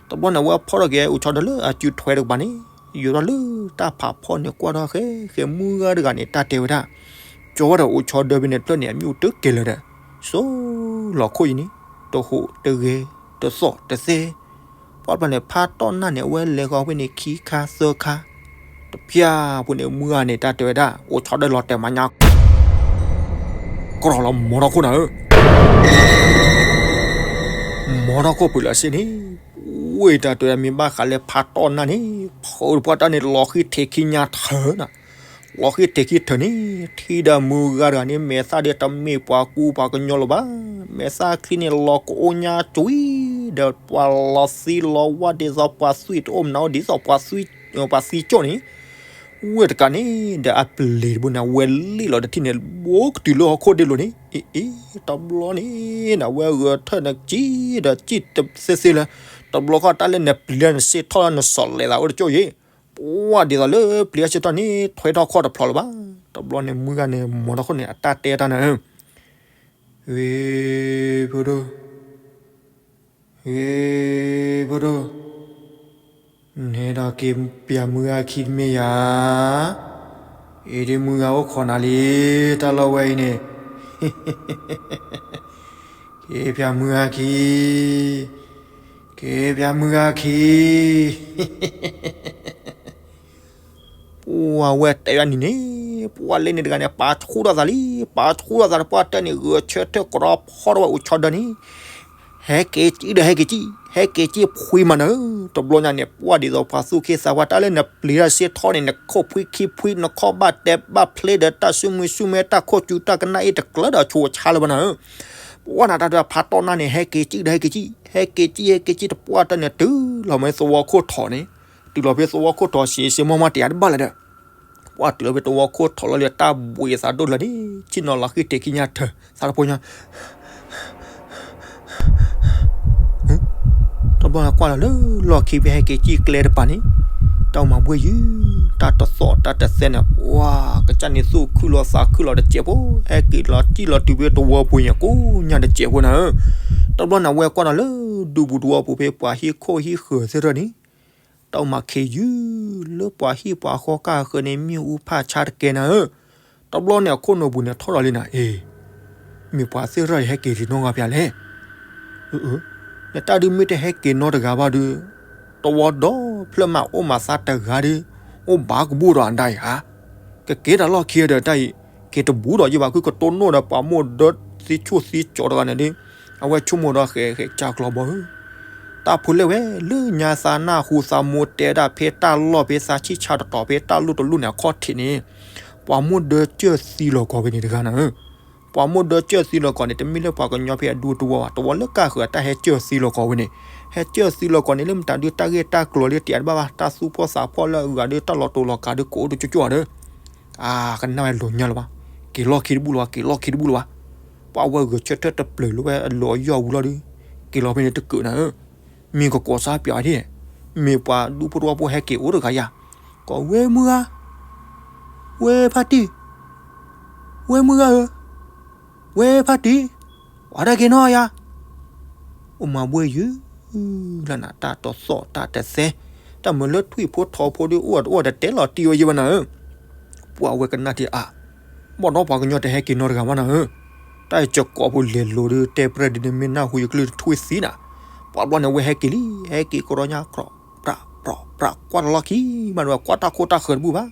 တဘျီန့ၣ် အဝဲဖီၣ်ထီၣ်က့ၤအိၣ်ဆီဒၢလၢအစုထွဲတကပၤန့ၣ်, ယိၤထီၣ်လၢတၢ်ဖးဖီၣ်န့ၣ် ကွၢ်ထီၣ်ဃဲ ဃဲမုၢ်ဂၤတဂၤန့ၣ် တၢ်တဲဝဲဒၣ်, ကၠီဝဲဒီးအိၣ်ဆီဒၢဖဲန့ၣ်တဖျၢၣ်န့ၣ် အမ့ၣ်အူတကဲၤလၢာ်ဒီး, စိလီၤခိၣ်အံၤန့ၣ်, တဟူးတဂဲၤ တသီၣ်တသဲ ပှၢ်တဖျၢၣ်န့ၣ် ဖးတီၢ်နၢ်န့ၣ် အဝဲလဲၤဃီၤဖဲန့ၣ် ခံခါသၢခါ, တဖျၢၣ်ဖိန့ၣ် မုၢ်ဂၤန့ၣ် တၢ်တဲဝဲဒၣ် အိၣ်ဆီဒၢလီၤတဲာ်မၤညါ ကြီလီၤမီထီၣ်ခိၣ်နၤဧၢ, မီထီၣ်ခိၣ်ဖုးလၢအစ့ၣ်န့ၣ်, ဝ့ၢ်တၢ်တဲဝဲဒၣ်မ့ၢ်ဘၣ်ဃးလၢဖးတီၢ်နၢ်န့ၣ်, ဖုးတပှၢ်တၢ်န့ၣ် လီၤဃံထံးခံညါထၢနၤ လီၤဃံထံးခံထၢန့ၣ် ထံၣ်ဒီးမုၢ်ဂၤတဂၤန့ၣ် မဲာ်သၣ်ဒီးတမ့ၢ်ပှၤကူပှၤကညီလၢၤဘၣ်, မဲာ်သၣ်ချံန့ၣ် လီၤကအိၣ်ညါကွံာ်, ဒီးပှၤလီၤသံလီၤဝၣ်ဒ်သိးပှၤသွံၣ်တအိၣ်မနုၤဒ်သိးပှၤသွံၣ်ကၠီၣ်န့ၣ်, ဝ့ၢ်တကးန့ၣ် ဒီးအပျ့ၤတဘိန့ၣ် အဝဲလံၣ်လီၤတထံၣ်န့ၣ် ဘိကတုၤလၢဟီၣ်ခိၣ်ဒ့လိၤန့ၣ်, အ့ အ့ တဘျီန့ၣ် အဝဲဂဲၤထၢၣ်န့ၣ်ကံၣ်ဒီးကံၣ်တသ့သ့လၢ, တဘျီဃီတၢ်လၢနပျံၤနစ့ၢ်ထီၣ်လၢနစီၤလဲၤသးအိၣ်တကၠိၣ်ယံၤ, ပှၢ်ဒ်သိးလၢပျံၤအစ့ၢ်ထီၣ်န့ၣ် ထွဲထီၣ်ခီၣ်တဖျိးလၢၤဘၣ် တဘျီန့ၣ်မုၢ်ဂၤန့ၣ် မီၤတၢ်ခိၣ်န့ၣ် အတၢ်တဲတၢ်နၤဧၢ, ဂ့ၤဖိဒိၣ်, ဂ့ၤဖိဒိၣ်, နဟဲဒီးက့ၤပျးမုၢ်ဂၤခံတမ့ၢ်ဧါ, အံၤဒ်မုၢ်ဂၤအိၣ်ခိးနၤလံ, တၢ်လီၢ်ဝဲအံၤန့ၣ် က့ၤပျးမုၢ်ဂၤခံ, က့ၤပျးမုၢ်ဂၤခံ. ပှၤဝဲတဲယၤန့ၣ်န့ၣ်, ပှၤလဲၤန့ၣ်တဂၤန့ၣ် ပာ်ဆူၣ်ထီၣ်သးလံ, ပာ်ဆူၣ်ထီၣ်သးဒီးပှၤတဲန့ၣ် ဂဲၤဆၢထၢၣ်ကရီဖီထီၣ်ဝဲအိၣ်ဆီဒၢန့ၣ်, ဟဲက့ၤကံၣ်ဒီးဟဲက့ၤကံၣ်, ဟဲက့ၤကံၣ်ဖှံမးနၤဧၢ. တဘျီညါန့ၣ် ပှၤဒ်သိးပှၤသူၣ်က့သးပှၢ်တၢ်လၢနပျံၤတၢ်စ့ထီၣ်န့ၣ် နခိၣ်ဖှံခံဖှံ နခီၣ်ဘၣ်တဲဘၣ်ဖျ့ဒီးတၢ်ဆူၣ်မုၢ်ဆူၣ်မဲ တၢ်ခိၣ်စူၤတၢ်ကနၣ်အ့ၣ်တကျၢၤဒီးဆိးဆါလၢၤဘၣ်နၤဧၢ. ပှၤနၤတၢ်ဒုးဖးတီၢ်နၢ်န့ၣ် ဟဲက့ၤကံၣ်ဒီးဟဲက့ၤကံၣ်, ဟဲက့ၤကံၣ်ဟဲက့ၤကံၣ်တပှၢ်တၢၢ်န့ၣ် တုၤလီၤမ့ၢ်သဝီခိၣ်ထိးန့ၣ်, တုၤလီၤဖဲသဝီခိၣ်ထိးစံးစ့မီၢ်မီၢ်တယၤတဘၣ်လၢၤဒီး ပှၤတုၤလီၤဖဲသဝီခိၣ်ထိးလီၤလၢတၢ်ဘှံးသးဒိၣ်လၢာ်န့ၣ် ဆ့ၣ်နီၤလီၤဃံတ့ၢ်ခံညါထၢၣ် သးတဖိညါ တဘျီကွၢ်လီၤလၢလီၢ်ခံဖဲဟဲက့ၤကံၣ်ကျဲတပၤန့ၣ်, တၢ်မၤဘှ့ၣ်ယုၢ်, တၢ်တသီၣ်တၢ်တသဲန့ၣ် ပှၤကစၢ်န့ၣ်သူၣ်ခုလီၤသးခုလီၤတစဲးဖိ, ဟဲက့ၤလီၤကံၣ်လီၤတုၤဖဲသဝီပူၤညါ ကိးညါတစဲးဖိနၤဧၢ. တဘျီန့ၣ် အဝဲကွၢ်လီၤလၢဒူပူၤသဝီပူၤဖဲပှၤဟံၣ်ခိၣ်ဟံၣ်ဃၢၤသ့ၣ်ထီၣ်န့ၣ် တၢ်မၤခ့ယုၢ်လၢပှၤဟံၣ်ပှၤဃီကၢ်ဃၢၤန့ၣ် မ့ၣ်အူဖးဆါတကဲနၤဧၢ. တဘျီန့ၣ်အခိၣ်နူာ်ပူၤန့ၣ်ထီၣ်လီၤလံနၤ, အ့, မ့ၢ်ပှၤသ့ၣ်ထီၣ်အံၤဟဲက့ၤတနီၤဂၤပၠးလဲၣ်. နတၢ်ဒုးမ့ၢ်တဟဲက့ၤနီတဂၤဘၣ်ဒီး, သဝီဒီဖျၢၣ်မးအိၣ်မးသးတဂၤဒီး, အိၣ်ဘၣ်ကဘူၣ်ဒီးအဒၣ်အံၤဧါ. ကက့ၤတၢ်လီၢ်ခံဒီးတၢ်အံၤ, က့ၤတဘူးဒီးယဘၣ်ခုကတိၢ်နီၣ်ဒီးပှၤမိၢ်ဒၢသ့ဆိၣ်သ့ကၠီတဂၤန့ၣ်ဒီး, အဝဲဆိကမိၣ်ဒီးဃဲးဃဲးကၢ်ကျီဘီဧၢ တၢ်ဖိလဲၣ်ဝဲလၢညါသးနၢ်ဟူသးမိၢ်တဲဒၣ်ဖဲတၢ်လီၢ်ဖဲသးဆံၣ်ဆါတတီၤဖဲတၢ်လိၣ်တလိၣ်န့ၣ်အခီၣ်ထံးန့ၣ်, ပှၤမိၢ်ဒၢကၢၢ်သံလီၤကီးဝဲန့ၣ်တဂၤနၤဧၢ. ပှၤမိၢ်ဒၢကၢၢ်သံလီၤကီးန့ၣ် တမ့ၢ်လၢပှၤကညီဖဲအဒူတဝီဘၣ်, တဝီလၢကၢ်ဃၢၤအတၢ်ဟဲကၢၢ်သံလီၤကီးဝဲန့ၣ်, ဟဲကၢၢ်သံလီၤကီးန့ၣ်လၢမတၤဒုးတၢ်ဂ့ၢ်တၢ်ကျိၤလၢတယးတဘၣ်ဘၣ်, တၢ်သူၣ်ဖှီၣ်သးဖှီၣ်လၢအဂၤဒီးတၢ်လီၤတိၤလီၤကးဒီးကိးဒိၣ်ကၠိကၠိဒီး အကနၣ်ဝဲလိာ်ညါလၢၤဘၣ်, က့ၤလီၢ်ခံတဘူၣ်လၢၤဘၣ်, က့ၤလီၢ်ခံတဘူၣ်လၢၤဘၣ်. ပှၤဝဲဂဲၤဆၢထၢၣ်တပျၢၤလၢဝဲအလီၤယီၢ်ဝံၤလီၤဒီး, က့ၤလီၤဖဲန့ၣ်တကုးနၤဧၢ, မ့ၢ်ကကိးစါပၠးဒၣ်, မ့ၢ်ပှၤဒူဖိတဝီဖိဟဲက့ၤအိၣ်တဂၤယၤ, ကိးဝဲမုၢ်ဂၤ, ဝဲဖါတံၢ်, ဝဲမုၢ်ဂၤဧၢ, ဝဲဖါတံၢ်, ပှၤတၢ်က့ၤနီၢ်ယၤ အိၣ်မၤဘှ့ၣ်ယုၢ်, လၢနတၢ်တသီၣ်တၢ်တသဲ, တၢ်မုာ်လၢထွံၣ်ဖိထိးဖိဒီးအိၣ်တအိၣ်တတဲလီၤတံၢ်ဝဲယဲၢ်ဘၣ်နၤဧၢ. ပှၤဝဲကနၣ်ထံအါ, ဘၣ်ဒီးပှၤကညီတဟဲက့ၤနီတဂၤဘၣ်နၤဧၢ. တၢ်အံၤစကိးဖိလဲၤလိၤဒီးတဲပြဲၢ်ဒုးနမ့ၢ်နၢ်ဟူယကျုၢ်တထွံၣ်သံနၤ. ပှၤဘျီန့ၣ်ဝဲဟဲက့ၤလံ, ဟဲက့ၤကရီညါကြီ, ပြးပြးပြး ကွၢ်တလီၢ်ခံ, မးဒဝဲကွၢ်တၢ်ခိၣ်တၢ်ဃၢၤတဘူၣ်ဘၣ်.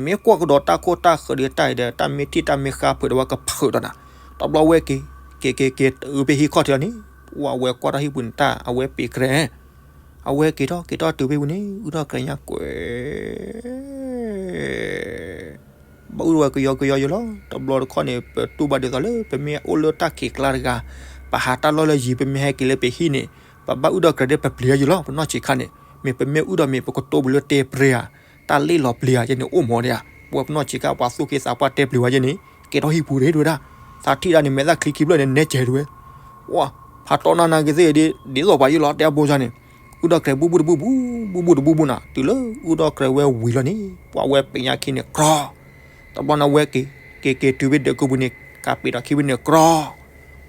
မ့ၢ်ကွၢ်ကဒီးတၢ်ခိၣ်တၢ်ဃၢၤဒီးတၢ်အံၤဒီး တၢ်မ့ၢ်ထံၣ်တၢ်မ့ၢ်ဃါဖုးဒီးဝဲကဖုးဒီးနၤ. တဘျီဝဲက့ၤ, က့ၤက့ၤက့ၤတုၤဖဲဟံၣ်ခီၣ်ထံးလီၤန့ၣ်, ပှၤဝဲကွၢ်တၢ်ဟံၣ်ပူၤန့ၣ်တၢ်အဝဲပ့ၤကြဲ, အဝဲက့ၤထီၣ်က့ၤထီၣ်တုၤဖဲပူၤန့ၣ် အုၣ်ထီၣ်ကြဲညါကွဲး ဘၣ်အုၣ်ဝဲကယီကယီယိလီၤ. တဘျီတခီန့ၣ် ပတူၢ်ဘၣ်ဒ်သိးလၢပမ့ၢ်အိၣ်လၢတၢ်ခံးကျါတဂၤ, ပဟးတၢ်လီၢ်လၢယံၤ ပမ့ၢ်ဟဲက့ၤလၢပဟံၣ်န့ၣ်, ပဘၣ်အုၣ်ဒီးကြဲဒီးပပျံၤယိလီၤ. ပနီၢ်ဆံးခါန့ၣ် မ့ၢ်ပမ့ၢ်အုၣ်ဒီးမ့ၢ်ပကတိၢ်ပူၤလၢတဲပြဲအါ, တၢ်လ့ၣ်လီၤပျံၤဧါ ယဲန့ၣ်အိၣ်မးဒံးဧါ. ပဝဲပနီၢ်ဆံးခါပှၤသူၣ်က့သးပှၢ်တဲပျံၤဝဲယဲန့ၣ် ကဲထီၣ်ဟံၣ်ပူၤတ့ၢ်တဝဲဒၣ်. သးထံၣ်ဒၣ်န့ၣ် မဲာ်သၣ်ချံခံဖျၢၣ်န့ၣ် နဲကဲးတဝဲ ဝါ, ဖးတီနၢ်နၢ်က့ၤသ့ၣ်ဒ်သိးပှၤယိလီၤ တဲအဘိစၢ်န့ၣ်, အုၣ်ဒီးကြဲဘူးဘူးတဘူးဘူး, ဘူးဘူးတဘူးဘူးနၤ, တုၤလၢအုၣ်ဒီးကြဲဝဲဝံၤလီၤန့ၣ် ပှၤဝဲပ့ၤညါခံန့ၣ်ကြီ, တဘျီန့ၣ်ဝဲက့ၤ, က့ၤက့ၤတုၤဖဲဒၢးကိးပူၤန့ၣ် ကးပ့ၤဒီးခံဖဲန့ၣ်ကြီ,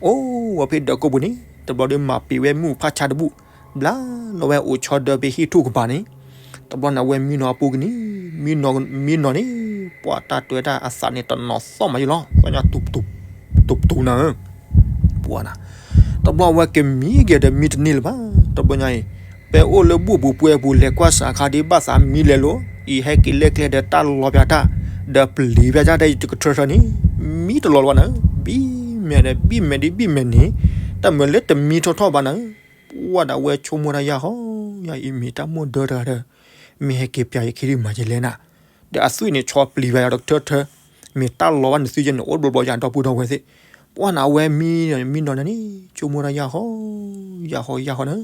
အိၣ်ဝဲဖဲဒၢးကိးပူၤန့ၣ် တဘျီဒီးမၤပ့ၤဝဲမုၢ်ဖးဆါတဘူၣ်, ဘျါလီၤဝဲအိၣ်ဆီဒၢဖဲဟံၣ်ထူၣ်ကပၤန့ၣ်, တဘျီန့ၣ်ဝဲမံနီၤအပူၤကန့ၣ်, မံနီၤန့ၣ် ပှၤတၢ်တွဲတၢ်အသးန့ၣ် တနီၤသီၣ်မးယိလီၤ, သီၣ်ညါတူးတူး, တူးတူးနၤဧၢ ပှၤနၤ, တဘျီဝဲကမံက့ၤဒီးမံတန့ၢ်လၢၤဘၣ်. တဘျီညါအံၤ ပအိၣ်လၢဘူၣ်ပူၤပှဲၤပူၤ လဲၤကွၢ်စးခါဒ်ဘၣ်သးမံလဲၤလိၤ, အံၤဟဲက့ၤလဲၤကျဲဒီးတၢ်လီၤပျၢၤတၢ်, ဒီးပျံၤပျၢၤတၢ်ဒီးယတကထၢထၢန့ၣ်, မံတလီၤလၢၤဘၣ်နၤဧၢ, ဘံၣ်မဲာ်ဒီးဘံၣ်မဲာ်ဒ်ဘံၣ်မဲာ်န့ၣ်, တၢ်မုာ်လၢတမံထီၣ်ထီၣ်ဘၣ်နၤဧၢ, ပှၤဒၣ်ဝဲဆိကမိၣ်တၢ်ယၢ်ဟီ, ယၤအံၤမ့ၢ်တၢ်မိၢ်ဒၢတဂၤဒီး, မ့ၢ်ဟဲက့ၤပျၢၤယခံဒ်မၤယလဲၣ်နၤ, ဒီးအသွံၣ်န့ၣ်ဆီပျံၤဘၣ်ယၤတကထၢထၢ, မ့ၢ်တၢ်လီၤဘၣ်နသွံၣ်ယဲန့ၣ် အိၣ်တဘျီဘျီယၤဒီပုၢ်ဒီဝဲၢ်သ့ၣ်, ပှၤနၤဝဲမံ, မံနီၤန့ၣ်န့ၣ် ဆိကမိၣ်တၢ်ယၢ်ဟီ, ယၢ်ဟီယၢ်ဟီနၤဧၢ,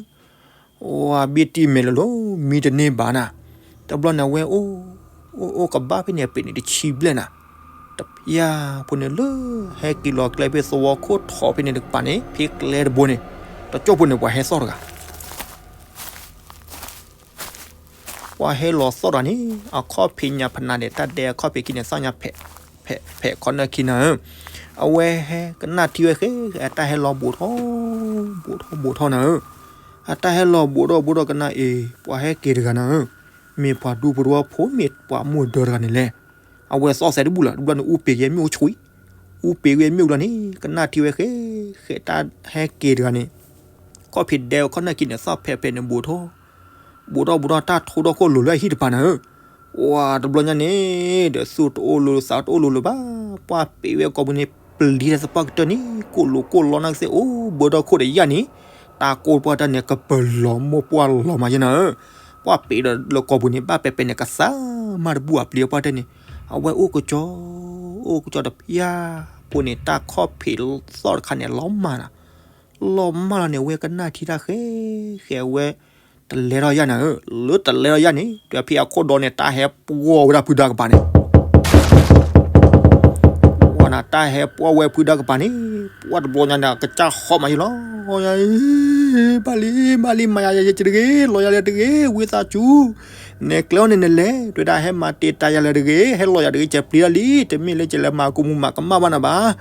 ဝါဘံၣ်တံၢ်မဲာ်လၢၤလီၤ, မံတန့ၢ်ဘၣ်နၤ, တဘျီန့ၣ်ဝဲအိၣ်, အိၣ်အိၣ်ကဘၣ်ဖဲန့ၣ်အပ့ၤန့ၣ်တဆံဘျဲၣ်နၤ, တပျၢ်ဖိန့ၣ်လၢ ဟဲက့ၤလီၤကျဲဖဲသဝီခိၣ်ထိးဖဲန့ၣ်တကပၤန့ၣ် ဖဲကျဲတဘိန့ၣ်, တကၠိၢ်ဖိန့ၣ်ပှၤဟဲသီၣ်တဂၤ ပှၤဟဲလီၤသီၣ်တဂၤန့ၣ် အခီၣ်ဖံးညါဖနၤန့ၣ် တၢ်ဒဲအခီၣ်ဖံးခံန့ၣ် သၣ်ညါဖဲး, ဖ ဖဲခီနၢ်ခံနၤဧၢ, အဝဲဟဲကနၣ်ထံဝဲဃဲ အတၢ်ဟဲလီၤဘူးထီၣ် ဘူးထီၣ်ဘူးထီၣ်နၤဧၢ, အတၢ်ဟဲလီၤဘူးထီၣ်ဘူးထီၣ်ကနၣ်အ့ၤ ပှၤဟဲက့ၤတဂၤနၤဧၢ, မ့ၢ်ပှၤဒူဖိတဝီဖိ မ့ၢ်ပှၤမိၢ်ဒၢတဂၤန့ၣ်လဲၣ်. အဝဲသီၣ်စဲးတဘူၣ်လီၤ တဘျီန့ၣ် အူပ့ၤက့ၤမ့ၣ်အူဆှံ, အူပ့ၤက့ၤမ့ၣ်အူလီၤန့ၣ် ကနၣ်ထံဝဲဃဲ ဃဲတၢ်ဟဲက့ၤတဂၤန့ၣ် ခီၣ်ဖံးဒဲခီၣ်နၢ်ခံန့ၣ် သီၣ်ဖဲးဖဲးန့ၣ်ဘူးထီၣ် ဘူးထီၣ်ဘူးထီၣ် တၢ်ထိၣ်ထီၣ်ခိၣ်လိၤလၢအဟံၣ်တဖၣ်နၤဧၢ, ဝၤတဘျီညါန့ၣ် ဒီးသူၣ်တအိၣ်လိၤ သးတအိၣ်လိၤလၢၤဘၣ်, ပှၢ်ပ့ၤဝဲကိာ်ပူၤန့ၣ် ပျံၤတၢ်သပှၢ်ကတၢၢ်န့ၣ် ကိၣ်လိၤကိၣ်လီနၢ်ကသ့ၣ် အိၣ်ဘၢထီၣ်ခိၣ်ဒီးယၣ်န့ၣ်, တၢ်ကိၢ်ပှၢ်တၢ်န့ၣ် ကပလီၤမိၢ်ပှၢ်လီၤမးယဲနၤဧၢ, ပှၢ်ပ့ၤဒီးလၢကိာ်ပူၤန့ၣ် ဘၣ်ပဲာ်ပဲာ်န့ၣ် ကသးမၤတဘူၣ်အပျံၤအပှၢ်တၢ်န့ၣ်, အဝဲအိၣ်ကစီၤ အိၣ်ကစီၤတဖျၢၣ်ဖိန့ၣ် တၢ်ခီၣ်ဖံးသီၣ်တခါန့ၣ် လီၤမၢ်နၤ လီၤမၢ်လီၤန့ၣ် အဝဲကနၣ်ထံတၢ်ဃဲ ဃဲဝဲ တလဲထီၣ်ယၣ်နၤဧၢ, လၢတလဲထီၣ်ယၣ်န့ၣ် ဒီးဖံအခိၣ်ဒီးန့ၣ် တၢ်ဟဲပှီၢ်ဝဲဒၣ်ဖုဒါကပၤန့ၣ်, ဝဲနၤ တၢ်ဟဲပှီၢ်ဝဲဖုဒါကပၤန့ၣ်, ပှၢ်တဘျီညါန့ၣ် ကစၢ်ဟီၣ်မးယလီၤ, ဘၣ်လံ ဘၣ်လံ မၤယၤယဲတဂ့ၤ လီၤယၤလၢတဂ့ၤ ဝံသးစူၤ နကျဲအိၣ်န့ၣ်နလဲၤ တဲဝဲဒၣ် ဟဲမၤတ့ၢ်တၢ်ယၤလၢတဂ့ၤ ဟဲလီၤယၤတဂ့ၤ ကပျံၤတၢ်လံ တမ့ၢ်လၢကလဲၤမၤကူမူမၤကမၣ်ဘၣ်နၤဘၣ်,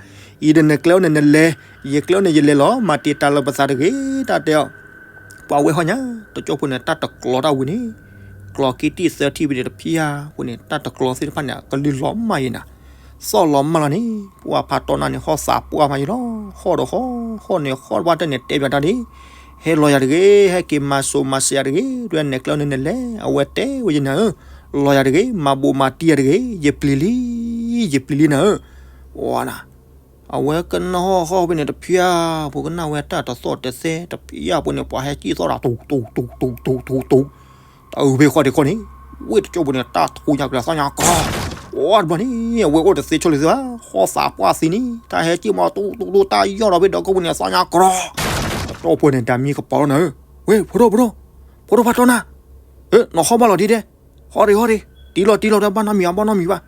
အံၤဒီးနကျဲအိၣ်န့ၣ်နလဲၤ ယကျဲအိၣ်န့ၣ်ယလဲၤလီၤ မၤတ့ၢ်တၢ်လၢပသးတဂ့ၤ တၢ်တဲအီၤ, ပှၤဝဲဟီၣ်ညါ တကၠိဖိန့ၣ် တၢ်တကျီတၢ်ဝံၤန့ၣ်, ကျီက့တံၢ်သၢထံၣ်ဝံၤန့ၣ် တဖျၢၣ်ဖိန့ၣ် တၢ်တကျီသ့ၣ်တဖၣ်န့ၣ် အကလုၢ်လီၤမၢ်ယဲနၤ, သီၣ်လီၤမၢ်လီၤန့ၣ် ပှၢ်ဖးတီနၤန့ၣ် ဟီၣ်သးပှၢ်မးယလီၤ, ဟီၣ်ဒီးဟီၣ် ဟီၣ်န့ၣ်ဟီၣ်ဘၣ်တၢ်န့ၣ် တဲပၠးတၢ်ဒ် ဟဲလီၤယၤတဂ့ၤ ဟဲက့ၤမၤစိၤမၤစၢၤယၤတဂ့ၤ တဲနကျဲအိၣ်န့ၣ်နလဲၤ အဝဲတဲဝဲယနၤဧၢ, လီၤယၤတဂ့ၤ မၤဘူးမၤတံၢ်ယၤတဂ့ၤ ယပျံၤလံ ယပျံၤလံနၤဧၢ, ဝဲနၤ အဝဲကနၣ်ဟီၣ်ဟီၣ်ဖဲန့ၣ်တဖျၢၣ် ဖိကနၣ်ဝဲတၢ်တသီၣ်တသဲတဖျၢၣ်ဖိန့ၣ် ပှၤဟဲကံၣ်သီၣ်တၢ် တူတူတူတူတူတူတူ တၢ်အုးဖဲဃီဒံးခီန့ၣ်, ဝ့ၢ်တကၠိဖိန့ၣ် တၢ်ထူညါကလၢသီၣ်ညါကရီ, ဝဲတဘျီန့ၣ် အဝဲအိၣ်တသ့ဆီလံသ့ဘၣ် ဟီၣ်သးပှၢ်သံန့ၣ် တၢ်ဟဲကံၣ်မးတူတူတူ တၢ်ယီၢ်ဒီးဖဲဒီကၠိဖိန့ၣ် သီၣ်ညါကရီ, တတီၢ်ဖိန့ၣ် တၢ်မံကပီၤလီၤနၤဧၢ, ဝ့ၢ် ဖိဒိၣ် ဖိဒိၣ် ဖိဒိၣ်ဖးတီနၤ, နီၢ်ဟီၣ်ဘၣ်လီၤဒ်ဒဲး ဟီၣ်ဒံးဟီၣ်ဒံး, တံၢ်လီၤတံၢ်လီၤဒီးဘၣ်နီတမံၤဘၣ် ဘၣ်နီတမံၤဘၣ်,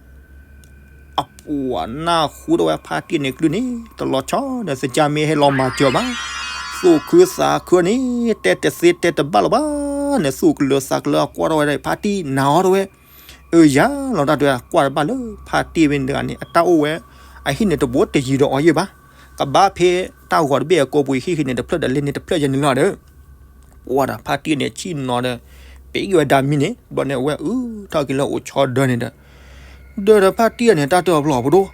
အပှၤနၢ်ဟူဒီးဝဲဖါတံၢ်န့ၣ်ကျုၢ်န့ၣ် တလီၤဆီဒီးသကၢ်မ့ၢ်ဟဲလီၤမၤစၢၤဘၣ်, သူၣ်ခုသးခုန့ၣ် တဲတသ့တဲတဘၣ်လၢၤဘၣ်န့ၣ် သူၣ်ကလၢၤသးကလၢၤအကွၢ်ထီၣ်ဝဲဒၣ်ဖါတံၢ်နၤအီၤတဝဲ, အၢယၤလီၤတၢ်တဲ ကွၢ်တဘၣ်လၢဖါတံၢ်ဝဲန့ၣ်တဂၤန့ၣ် အတၢ်အိၣ်ဝဲ အဟံၣ်န့ၣ်တဘိတယံၤဒီးအီၤယဲၢ်ဘၣ်, ကဘၣ်ဖဲတၢ်ဂီၤတဘ့ၣ်အကိာ်ပူၤဟံၣ်ဃီန့ၣ် တဖျၢၣ်ဒီးလဲန့ၣ်တဖျၢၣ်ယဲၢ်န့ၣ်လီၤဒီး ပှၤဒီးဖါတံၢ်န့ၣ် ဆံၣ်နီၤဒီး ပ့ၤက့ၤဝဲဒၣ်မံန့ၣ် ဘျီန့ၣ် အဝဲအုၣ်ထီၣ်က့ၤလၢအိၣ်ဆီဒၢန့ၣ်ဒီး ဒီးဒီးဖါတံၢ်န့ၣ် တၢ်တၢ်အဖျီၣ်ဖိဒိၣ်,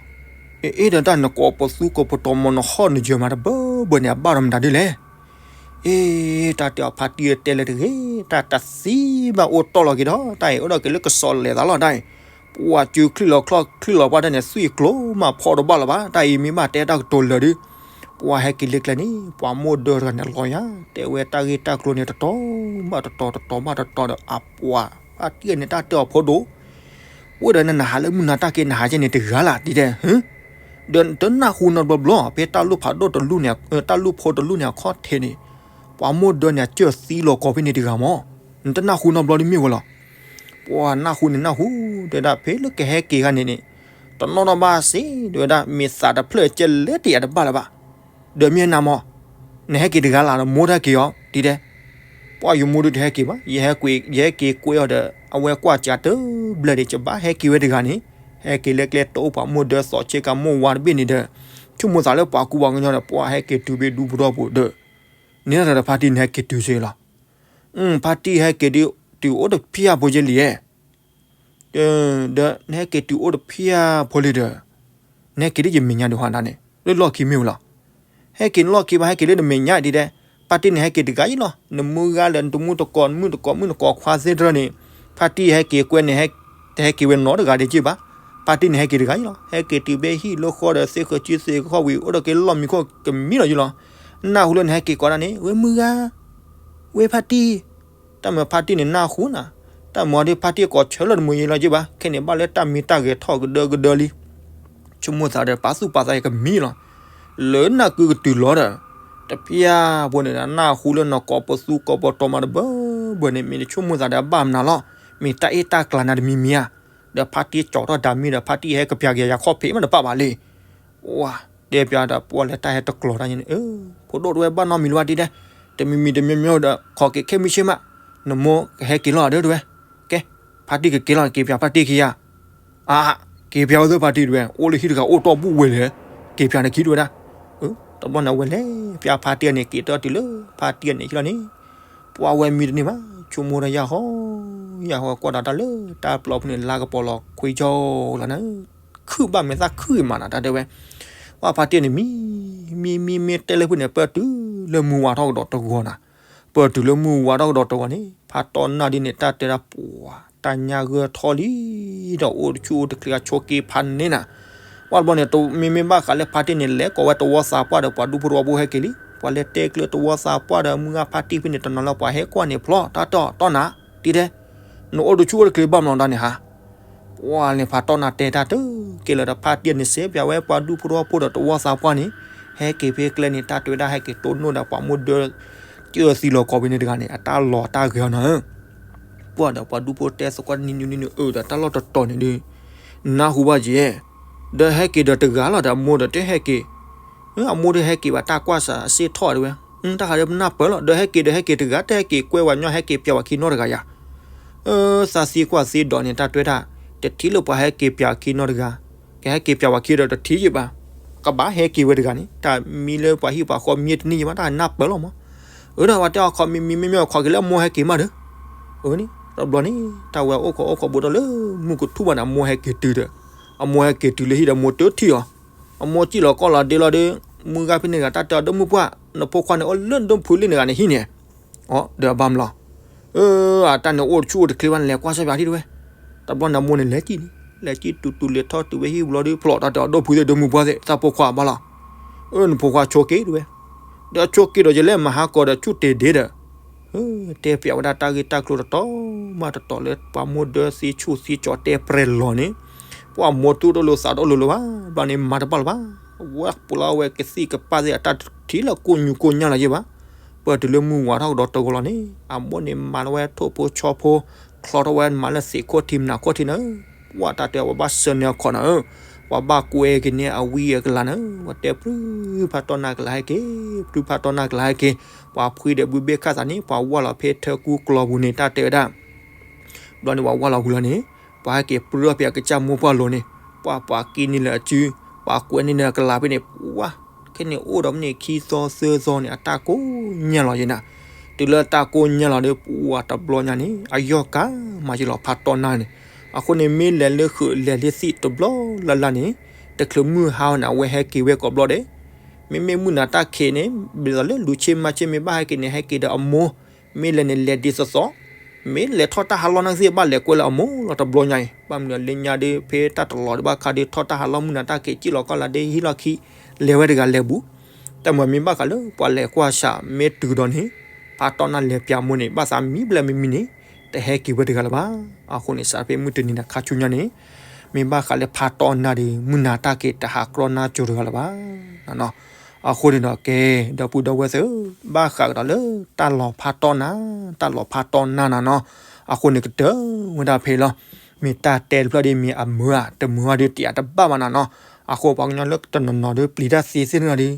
အ့ၣ်ဒီးတၢ်နကိးပသူကိးပတီၤမီၤနဟီၣ်နယၢၤမးတဘၢဘၢန့ၣ် အဘၣ်ဒီးမတၤဒ်လဲၣ်. အ့ၣ် တၢ်တဲအီၤဖါတံၢ်တဲလၢတဂ့ၤ, တၢ်တသံဘၣ်အိၣ်တီၢ်လီၤက့ၤဒီး တၢ်အံၤအိၣ်ဒီးက့ၤလၢကစီၣ်လဲၤသးလီၤတၢ်အံၤ, ပှၤစုချံၣ်လီၤချံၣ်လီၤပှၢ်တၢ်န့ၣ် သွံၣ်ကျိၤမးဖီတဘၣ်လၢၤဘၣ်, တၢ်အံၤမ့ၢ်ဘၣ်တဲတၢ်ကတိၤလၢာ်ဒီး ပှၤဟဲက့ၤလၢကျဲန့ၣ် ပှၤမိၢ်ဒၢတဂၤန့ၣ်လီၤယၤ တဲဝဲတၢ်ဂ့ၢ်တၢ်ကျိၤန့ၣ် တတီၤဘၣ်တတီၤ တတီၤဘၣ်တတီၤဒီး အပှၤဖါတံၢ်န့ၣ် တၢ်တဲအီၤဖိဒိၣ်, ဝဲဒီးနနဟးလၢမုၢ်နၤတၢ်က့ၤနဟးကဲန့ၣ်တဂၤလၢ်ဒ်တဲ, ဒီးတနၢ်ဟူနီတဘျီဘျီ ဖဲတၢ်လူၢ်ဖးဒိၣ်တလူၢ်န့ၣ် တၢ်လူၢ်ဖိတလူၢ်န့ၣ် အခီၣ်ထံးန့ၣ် ပှၤမိၢ်ဒၢန့ၣ် အစၢၢ်သံလီၤကီၢ်ဖဲန့ၣ်တဂၤမး, နတနၢ်ဟူနီတဘျီဒ်မ့ၢ်ဝဲလီၤ. ပှၤနၢ်ဟူန့ၣ်နၢ်ဟူ တဲဒၣ်ဖဲလၢကဟဲက့ၤခါန့ၣ်န့ၣ် တနီၣ်နီၣ်ဘၣ်စ့ၢ် တဲဝဲဒၣ် မ့ၢ်သးတဖျၢၣ်ကဲလဲၣ်တယာ်တဘၣ်လၢၤဘၣ်, ဒီးမ့ၢ်နၤမး နဟဲက့ၤတဂၤလၢ်ဒီးမိၢ်တၢ်က့ၤအီၤဒ်တဲ, ပှၤယမိၢ်ဒုးတဟဲက့ၤဘၣ် ယဟဲက့ၤကွဲအီၤဒီး အဝဲကွၢ်စးတဘျဲၣ်ဒံး ကဘၣ်ဟဲက့ၤဝဲတဂၤန့ၣ်, ဟဲက့ၤလၢကျဲတအိၣ်ပှၤမိၢ်ဒၢသီၣ်ဆ့ကၤမိၢ်ဝါတဘ့ၣ်န့ၣ်ဒီး ဆိကမိၣ်သးလၢပှၤကူပှၤကညီဒီး ပှၤဟဲက့ၤတုၤဖဲဒူဖိထီၣ်ပူၤဒီး န့ၣ်ဒီးဖါတံၢ်န့ၣ်ဟဲက့ၤတုၤစ့ၢ်လီၤ. ဖါတံၢ်ဟဲက့ၤဒုး တုၤအိၣ်တဖျၢၣ်ဖိယဲၢ်လံဧါ ဒီးနဟဲက့ၤတုၤအိၣ်တဖျၢၣ်ဖိလံဒီး နဟဲက့ၤဒ်ယမဲာ်ညါဒံးဟီဒၣ်န့ၣ် လၢလီၢ်ခံမ့ၢ်ဝဲလီၤ. ဟဲက့ၤနလီၢ်ခံဘၣ် ဟဲက့ၤလၢနမဲာ်ညါဒ်တဲ, ဖါတံၢ်န့ၣ်ဟဲက့ၤတဂၤအံၤလီၤ. နမုၢ်ဂၤလၢနတမုၢ်တကိး နမုၢ်တကိး မုၣ်တကိးခွါသ့ၣ်တဖၣ်န့ၣ် ဖါတံၢ်ဟဲက့ၤကွဲန့ၣ် တဟဲက့ၤဝဲနီတဂၤဒံးက့ဘၣ်. ဖါတံၢ်န့ၣ်ဟဲက့ၤတဂၤအံၤလီၤ. ဟဲက့ၤတုၤဖဲဟံၣ်လၢဃီဒီးသ့ၣ်ဃၢၤစုသ့ၣ်ဃီဝံၤ အိၣ်ဒီးက့ၤလီၢ်မံခိၣ်ကမံလီၤယံလီၤ. နၢ်ဟူလၢနဟဲက့ၤကိးဒၣ်န့ၣ် ဝဲမုၢ်ဂၤ ဝဲဖါတံၢ် တၢ်မၤဖါတံၢ်န့ၣ်နၢ်ဟူနၤ, တၢ်မၤဒ်ဖါတံၢ်ကိးဆၢလၢနမုၢ်ယံလီၤက့ဘၣ်. ခဲန့ၣ်ဘၣ်လၢတၢ်မံတၢ်ဂဲၤထီၣ်ကဒၢကဒၢလံ. ဆိကမိၣ်သးဒီးပာ်သူၣ်ပာ်သးကမံလီၤ. လၢနၢ်ကုကတုၤလီၤဒီး တဖျၢၣ်ဖိန့ၣ် နၢ်ဟူလၢနကိးပသူကိးပတီၤမးတဘၢဘၢန့ၣ် မ့ၢ်နဆိကမိၣ်သးဒီးအဘၣ်မနုၤလီၤ. မ့ၢ်တၢ်အ့ၣ်တၢ်ကျါနၤတမံၤမံၤဧါ. ဒီးဖါတံၢ်ကၠီထီၣ်ဒၣ်မံဒီး ဖါတံၢ်ဟဲကပျၢ်က့ၤယၤခီၣ်ဖံးမးတပၣ်ဘၣ်လံ. ဝါ တဲပျၢ်ဒီးပှၤလၢတၢ်ဟဲတကျိၤတၢ်ညါန့ၣ် အၢ ဖိဒိၣ်တဝဲဘၣ်နီတမံၤလၢၤဘၣ်ဒ်လဲၣ်, တမံၤမံၤတမံၤမံၤဒီး ခိးက့ၤခဲမုၢ်ဆ့ၣ်မး, နမိၢ်ကဟဲက့ၤလီၤဒီးတဝဲ, ကဲ ဖါတံၢ်ကက့ၤလီၤ က့ၤပျၢ်ဖါတံၢ်ခံဂၤ, အါ က့ၤပၠးဝဲသ့ၣ်ဖါတံၢ်တဝဲ အိၣ်လၢဟံၣ်တဂၤအိၣ်တီၢ်ဘူၣ်ဝဲလဲၣ်, က့ၤပၠးန့ၣ်ခံတဝဲဒၣ်. တဘျီန့ၣ် အဝဲလဲၤပၠးဖါတံၢ်န့ၣ် က့ၤတၢ်တုၤလၢဖါတံၢ်န့ၣ်လီၤန့ၣ်, ပှၤဝဲမံတန့ၢ်ဘၣ်, ဆိကမိၣ်တၢ်ယၢ်ဟီ, ယၢ်ဟီကွၢ်ဒီးတၢ်လၢတၢ်ပျီပူၤန့ၣ် လါကပီၤလီၤခွံကၠီလီၤန့ၣ်, ခုၣ်ဘၣ်မဲာ်သၣ်ခုၣ်အံၤမးနီၤ တၢ်တဲဝဲ. ပှၤဖါတံၢ်န့ၣ်မံ, မံမံမ့ၢ်တဲလၢဖုၣ်န့ၣ် ပၢၢ်တုၤလၢမုၢ်ဝါထီၣ်ကဒီးတဂီၤနီၤ. ပၢၢ်တုၤလၢမုၢ်ဝါထီၣ်ကဒီးတဂီၤန့ၣ် ဖါတီၢ်နၢ်ဒ်န့ၣ် တၢ်တဲဒၣ်ပှၤ တၢ်ညၣ်ဂၢၢ်ထီၣ်လံ ဒီးအိၣ်တဆူၣ်အိၣ်တချ့အဆိးက့ဖးန့ၢ်နၤ. ပှၤတဘျီန့ၣ် မ့မ့ၢ်ဘၣ်ဃးလၢဖါတံၢ်န့ၣ် လဲၤကိးဝဲတဝီသးပှၢ်ဒီးပှၤဒူဖိတဝီဖိဟဲက့ၤလံ. ပှၤလဲၤတဲကျၢၤတဝီသးပှၢ်ဒီးမုၢ်ဂၤဖါတံၢ်ဖဲန့ၣ် တနီၤလၢပှၤဟဲကွၢ်န့ၣ်ဖျီ တၢ်တီၢ်တီၢ်နၤ တံၤတဲ, နအိၣ်တဆူၣ်အိၣ်တချ့ဘၣ်မနုၤဒၣ်န့ၣ်ဟါ. ပှၤန့ၣ်ဖါတီၢ်နၢ်တဲတၢ်တက့ၢ်လၢၤဒီး ဖါတံၢ်န့ၣ်စံးပၠးဝဲပှၤဒူဖိတဝီဖိဒီးတဝီသးပှၢ်န့ၣ်, ဟဲက့ၤဖဲကျဲန့ၣ် တၢ်တဲဝဲဒၣ်ဟဲက့ၤတိၢ်နီၣ်ဒီးပှၤမိၢ်ဒၢ ကၢၢ်သံလီၤကီးဖဲန့ၣ်တဂၤန့ၣ် အတၢ်လီၤတၢ်ဂဲၤအီၤနီၤ. ပှၤဒီးပှၤဒူဖိတဲသကိးနံၤနံၤနံၤနံၤအၢဒီးတၢ်လီၢ်တတီၤန့ၣ်ဒီး နၢ်ဟူဘၣ်က့ၤ, ဒီးဟဲက့ၤဒီးတဂၤလီၤဒီးအမိၢ်ဒီးတဟဲက့ၤ, အမိၢ်တဟဲက့ၤဘၣ်တၢ်ကွၢ်စးအစ့ၣ်ထီၣ်တဲဝဲ, တၢ်ဃးဒီးပနၢ်ပၢၢ်လီၤ ဒီးဟဲက့ၤဒီးဟဲက့ၤတဂၤ တဟဲက့ၤကွဲဝဲညီဟဲက့ၤပၠးဝဲခံနီတဂၤယၤ သးသံကွၢ်သံဒီးန့ၣ် တၢ်တဲဝဲဒၣ်, တထံၣ်လၢပှၤဟဲက့ၤပၠးခံနီတဂၤ, ကဟဲက့ၤပၠးဝဲခံဒီးတထံၣ်ယဘၣ်, ကဘၣ်ဟဲက့ၤဝဲတဂၤန့ၣ် တၢ်မံလၢပှၤဟံၣ်ပှၤဃီမံတန့ၢ်ယဘၣ် တၢ်နၢ်ပၢၢ်လီၤမး. အၢဒီးဝဲတဲအခီမံမံမ့မ့ၢ်အခီက့ၤလၢအမိၢ်ဟဲက့ၤမးဒီး, အၢန့ၣ် တဘျီန့ၣ် တၢ်ဝဲအိၣ်ခိးအိၣ်ခိးဘူးဒီးလၢမုၢ်ကထူၣ်ဘၣ်န့ၣ် အမိၢ်ဟဲက့ၤတုၤဒီး, အမိၢ်ဟဲက့ၤတုၤလၢဟံၣ်ဒီးမိၢ်တထံၣ်အီၤ, အမိၢ်စံၣ်လီၤကီၢ်လီၤဒ့လီၤဒီး, မုၢ်ဂၤဖဲန့ၣ်ဂၤတၢ်တဲအီၤဒီးမုၢ်ပှၢ် နဖိခွါန့ၣ်အိၣ်လၢဒိၣ်ဖုလံန့ၣ်ဂၤန့ၣ်ဟံၣ်န့ၣ် အီၤဒီးအဘၣ်မလီၤ. အၢ အတၢ်န့ၣ်အိၣ်တဆူၣ်အိၣ်တချ့ဘၣ်န့ၣ် လဲၤကွၢ်ဆၢပၠးထံၣ်တဝဲ. တဘျီန့ၣ်အမိၢ်န့ၣ်လဲၤကံၣ်န့ၣ် လဲၤကံၣ်တုၤတုၤလဲၤထီၣ်တုၤဝဲဟံၣ်ဘျီဒီး ဖျီၣ်တၢ်တဲအီၤဒီးဖုသ့ၣ်ဒီးမုၢ်ပှၢ်သ့ၣ် သးဖိခွါဘၣ်လီၤ. အၢ နဖိခွါဆိးက့တဝဲ, ဒီးဆိးက့ဒီးယလဲၤမၤဟါကီးဒီးဆူၣ်တဲာ်ဒ့ဒီး တဲပၠးဝဲဒၣ်တၢ်ဂ့ၢ်တၢ်ကျိၤတတီၤမးတတီၤလၢပှၤမိၢ်ဒၢသံဆူၣ်သံကၠီတဲပြဲၤလီၤန့ၣ်, ပှၤမိၢ်သူၣ်တအိၣ်လိၤသးတအိၣ်လိၤလၢၤဘၣ်, ဘျီန့ၣ်မၤတဘၣ်လၢၤဘၣ်. ဝဲပူၤလီၤဝဲကသံၣ်ကပၢ်သ့ၣ်အတၢ်တထံၣ်လၢကိၣ်ညူကိၣ်ညၢ်လီၤယဲဘၣ်. ပၢၢ်တုၤလၢမုၢ်ဝါထီၣ်ကဒီးတဂီၤလီၤန့ၣ် အမိၢ်န့ၣ်မၤလီၤဝဲထိၣ်ဖိဆီဖိ, ချီထီၣ်ဝဲမၤလၢသ့ၣ်ခိၣ်ထံးမနၤခိၣ်ထံးန့ၣ် ပှၤတၢ်တဲပှၤဘၣ်ဆှၢန့ၢ်အခီၣ်န့ၣ်ဧၢ, ပှၤဘၣ်ကွဲက့ၤန့ၢ်အဝံအကလၤန့ၣ်ဧၢ, ပှၤတဲပြုဖးတီၢ်နၢ်ကလၤဟဲက့ၤ, ပြုဖးတီၢ်နၢ်ကလၤဟဲက့ၤ, ပှၤဖှံဒီးဘုဘ့ၣ်ခၣ်သးန့ၣ် ပှၤဝၢ်လီၤဖဲထၢကူကျီပူၤန့ၣ် တၢ်တဲဝဲဒၣ် ဘျီန့ၣ်ပှၤဝၢ်လီၤဝံၤလီၤန့ၣ်, ပှၤဟဲက့ၤပြုဖဲအကစၢ်မိၢ်ပှၢ်လိၤန့ၣ်, ပှၤပှၤကံန့ၢ်လၢအစု, ပှၤကွဲန့ၢ်လၢအကလၤဖဲန့ၣ်, ပှၤခဲန့ၣ်အိၣ်ဒီးမ့ၢ်န့ၣ်ခံသီသၢသီန့ၣ် အတၢ်ကိၢ်ညၢ်လီၤယဲနၤ, တုၤလၢတၢ်ကိၢ်ညၢ်လီၤဒီး ပှၤတဘျီညါန့ၣ် အယီၢ်ကးမးယလီၤဖးတီၢ်နၢ်န့ၣ်, အဃိန့ၣ်မ့ၢ်လဲၤလၢဃုာ်လဲၤလၢသံၣ်တဘျီလၢ်လၢ်န့ၣ်, တချုးမုၢ်ဟါဝဲန့ၣ် အဝဲဟဲက့ၤဝဲကိးဘျီဒီး မ့မ့ၢ်မုၢ်နၤတၢ်ခံးန့ၣ် ဒ်သိးလၢလူၤဆ့မၤဆ့မ့ၢ်ဘၣ်ဟဲက့ၤန့ၣ် ဟဲက့ၤဒီးအမိၢ်, မ့ၢ်လဲၤန့ၣ်လဲၤဒ်သိးသိး, မ့ၢ်လဲၤထီၣ်တၢ်ဟးလီၢ်နာ်က့သ့ၣ်ဘၣ်လဲၤကွဲလၢအမိၢ်လီၤတဘျီညါအံၤ, ဘၣ်မနုၤလၢညါဒီးဖဲတၢ်တလီၤဒံးဘၣ်ခါဒီးထီၣ်တၢ်ဟးလီၢ်မုၢ်နၤတၢ်ခံး စံၣ်လီၤကီၢ်လၢဒ့ဟံၣ်လီၢ်ခံ, လဲၤဝဲတဂၤလဲၤဘူး, တၢ်မၤမ့ၢ်ဘၣ်ဃးလၢပှၤလဲၤကွၢ်ဆၣ်မ့ၢ်တုၤဒီးန့ၣ်, ဖးတီၢ်နၢ်လဲၤပၠးမိၢ်န့ၣ် ဘၣ်သးမံဘျဲၣ်မံမံန့ၣ်, တဟဲက့ၤဝဲတဂၤလၢၤဘၣ်. အဃိန့ၣ် စးဖဲမုၢ်တနံၤန့ၣ်ခါဆူညါန့ၣ်, မ့ၢ်ဘၣ်ဃးလၢဖးတီၢ်နၢ်ဒီး မုၢ်နၤတၢ်က့ၤတဟးကြီနၢ်ကၠိတဂၤလၢၤဘၣ်. အဃိန့ၣ်ဒီးကဲ, ဒီပုၢ်ဒီဝဲၢ်သ့ၣ်ဧၢ, ဘၣ်ဃးကဒီးလၢတၢ်လီၤဖးတီၢ်နၢ်, တၢ်လီၤဖးတီၢ်နၢ်နၤနီၤ, အဃိန့ၣ်ကတၢၢ်ဝဲဒၣ်ဖဲလီၤ. မ့ၢ်တၢ်တဲတဖျၢၣ်ဒ်မ့ၢ်အမုာ်ဧါ တမုာ်ဧါဒီးတယာ်တဘၣ်ဘၣ်နၤနီၤ, အဃိပှၤကညီလၢတနီၤနီၤဒီးပျံၤတၢ်သ့သ့ၣ်တဖၣ်ဒီး,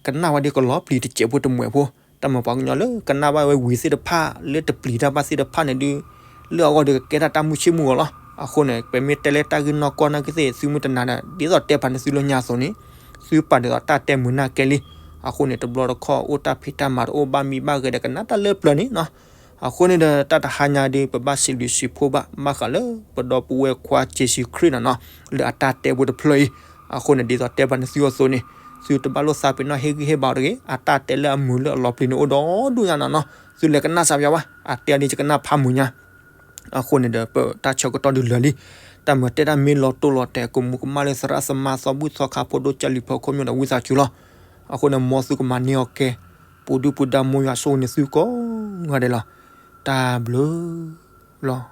ကနၣ်ဝဲဒ်ကလီၤပျံၤတစဲးဖိတမှဲးဖိ, တၢ်မၤပှၤကညီလၢကနၣ်ဘၣ်ဝဲဝံၤသ့ၣ်တဖၣ် လၢတပျံၤတၢ်ဘၣ်သ့ၣ်တဖၣ်န့ၣ်ဒီး, လၢအဂီၢ်ဒီးကကဲတၢ်တၢ်မုာ်ဆ့ၣ်မုာ်ဂီၤလီၤ. အဃိန့ၣ် ပမ့ၢ်တဲလၢတၢ်ဂ့ၢ်နီၢ်ကီၢ်နာ်က့သ့ၣ် သုမ့ၢ်တနာ်ဒီး ဒ်သိးတဲပာ်န့ၢ်သုလၢညါအသိးန့ၣ်, သုပာ်ဒ်သိးတၢ်တဲမုာ်နၢ်ကဲလံ. အဃိန့ၣ် တဘျီတခီၣ်အိၣ်တၢ်ဖံးတၢ်မၤတအိၣ်ဘၣ်မံဘၣ်ဂဲၤဒီးကနၣ်တၢ်လၢပျၢၤန့ၣ်နီၤ. အဃိန့ၣ်ဒီးတၢ်တဟါညါဒီး ပဘၣ်စံးဘျုးစံးဖှိၣ်ဘၣ် ဘၣ်ဃးလၢပဒီပုၢ်ဝဲၢ်ခွါက့စူးခရံာ်နၤနီၤ, လၢအတၢ်တဲဖိတဖျၢၣ်အံၤ. အဃိန့ၣ် ဒ်သိးတဲပာ်န့ၢ်သုအသိးန့ၣ်, သုတဘၣ်လိာ်သးပ့ၤနီၣ်ဟ့ၣ်ဂံၢ်ဟ့ၣ်ဘါတဂ့ၤ, အတၢ်တဲလၢအမုာ်လၢအလီၤပျံၤန့ၣ်အိၣ်ဒီဒူၣ်ညါနၤနီၤ. သုလဲၤကနၣ်စးပၠးဝဲ, အတဲဒ်ယကနၣ်ဖးမုာ်ညါ. အဃိန့ၣ်ဒီး ပတၢ်ဆၢကတီၢ်ဒုးလၢာ်လံ. တၢ်မၤတဲတၢ်မ့ၢ်လီၤတိၢ်လီၤတဲာ် ကမူၤကမၣ်လၢသရၣ်သမါသီဘူၣ်သီခါဖိဒိၣ်ကၢ်လံၤဖီခိၣ်မ့ၢ်ဒီးဝံသးစူၤလီၤ. အဃိန့ၣ် မ်သုကမၤန့ၢ်အီၤကဲ, ပူၤဒုၣ်ပူၤဒါ မ်ယွၤဆိၣ်ဂ့ၤန့ၢ်သုကိးဂၤဒဲးလီၤ. တၢ်ဘျုးလီၤ.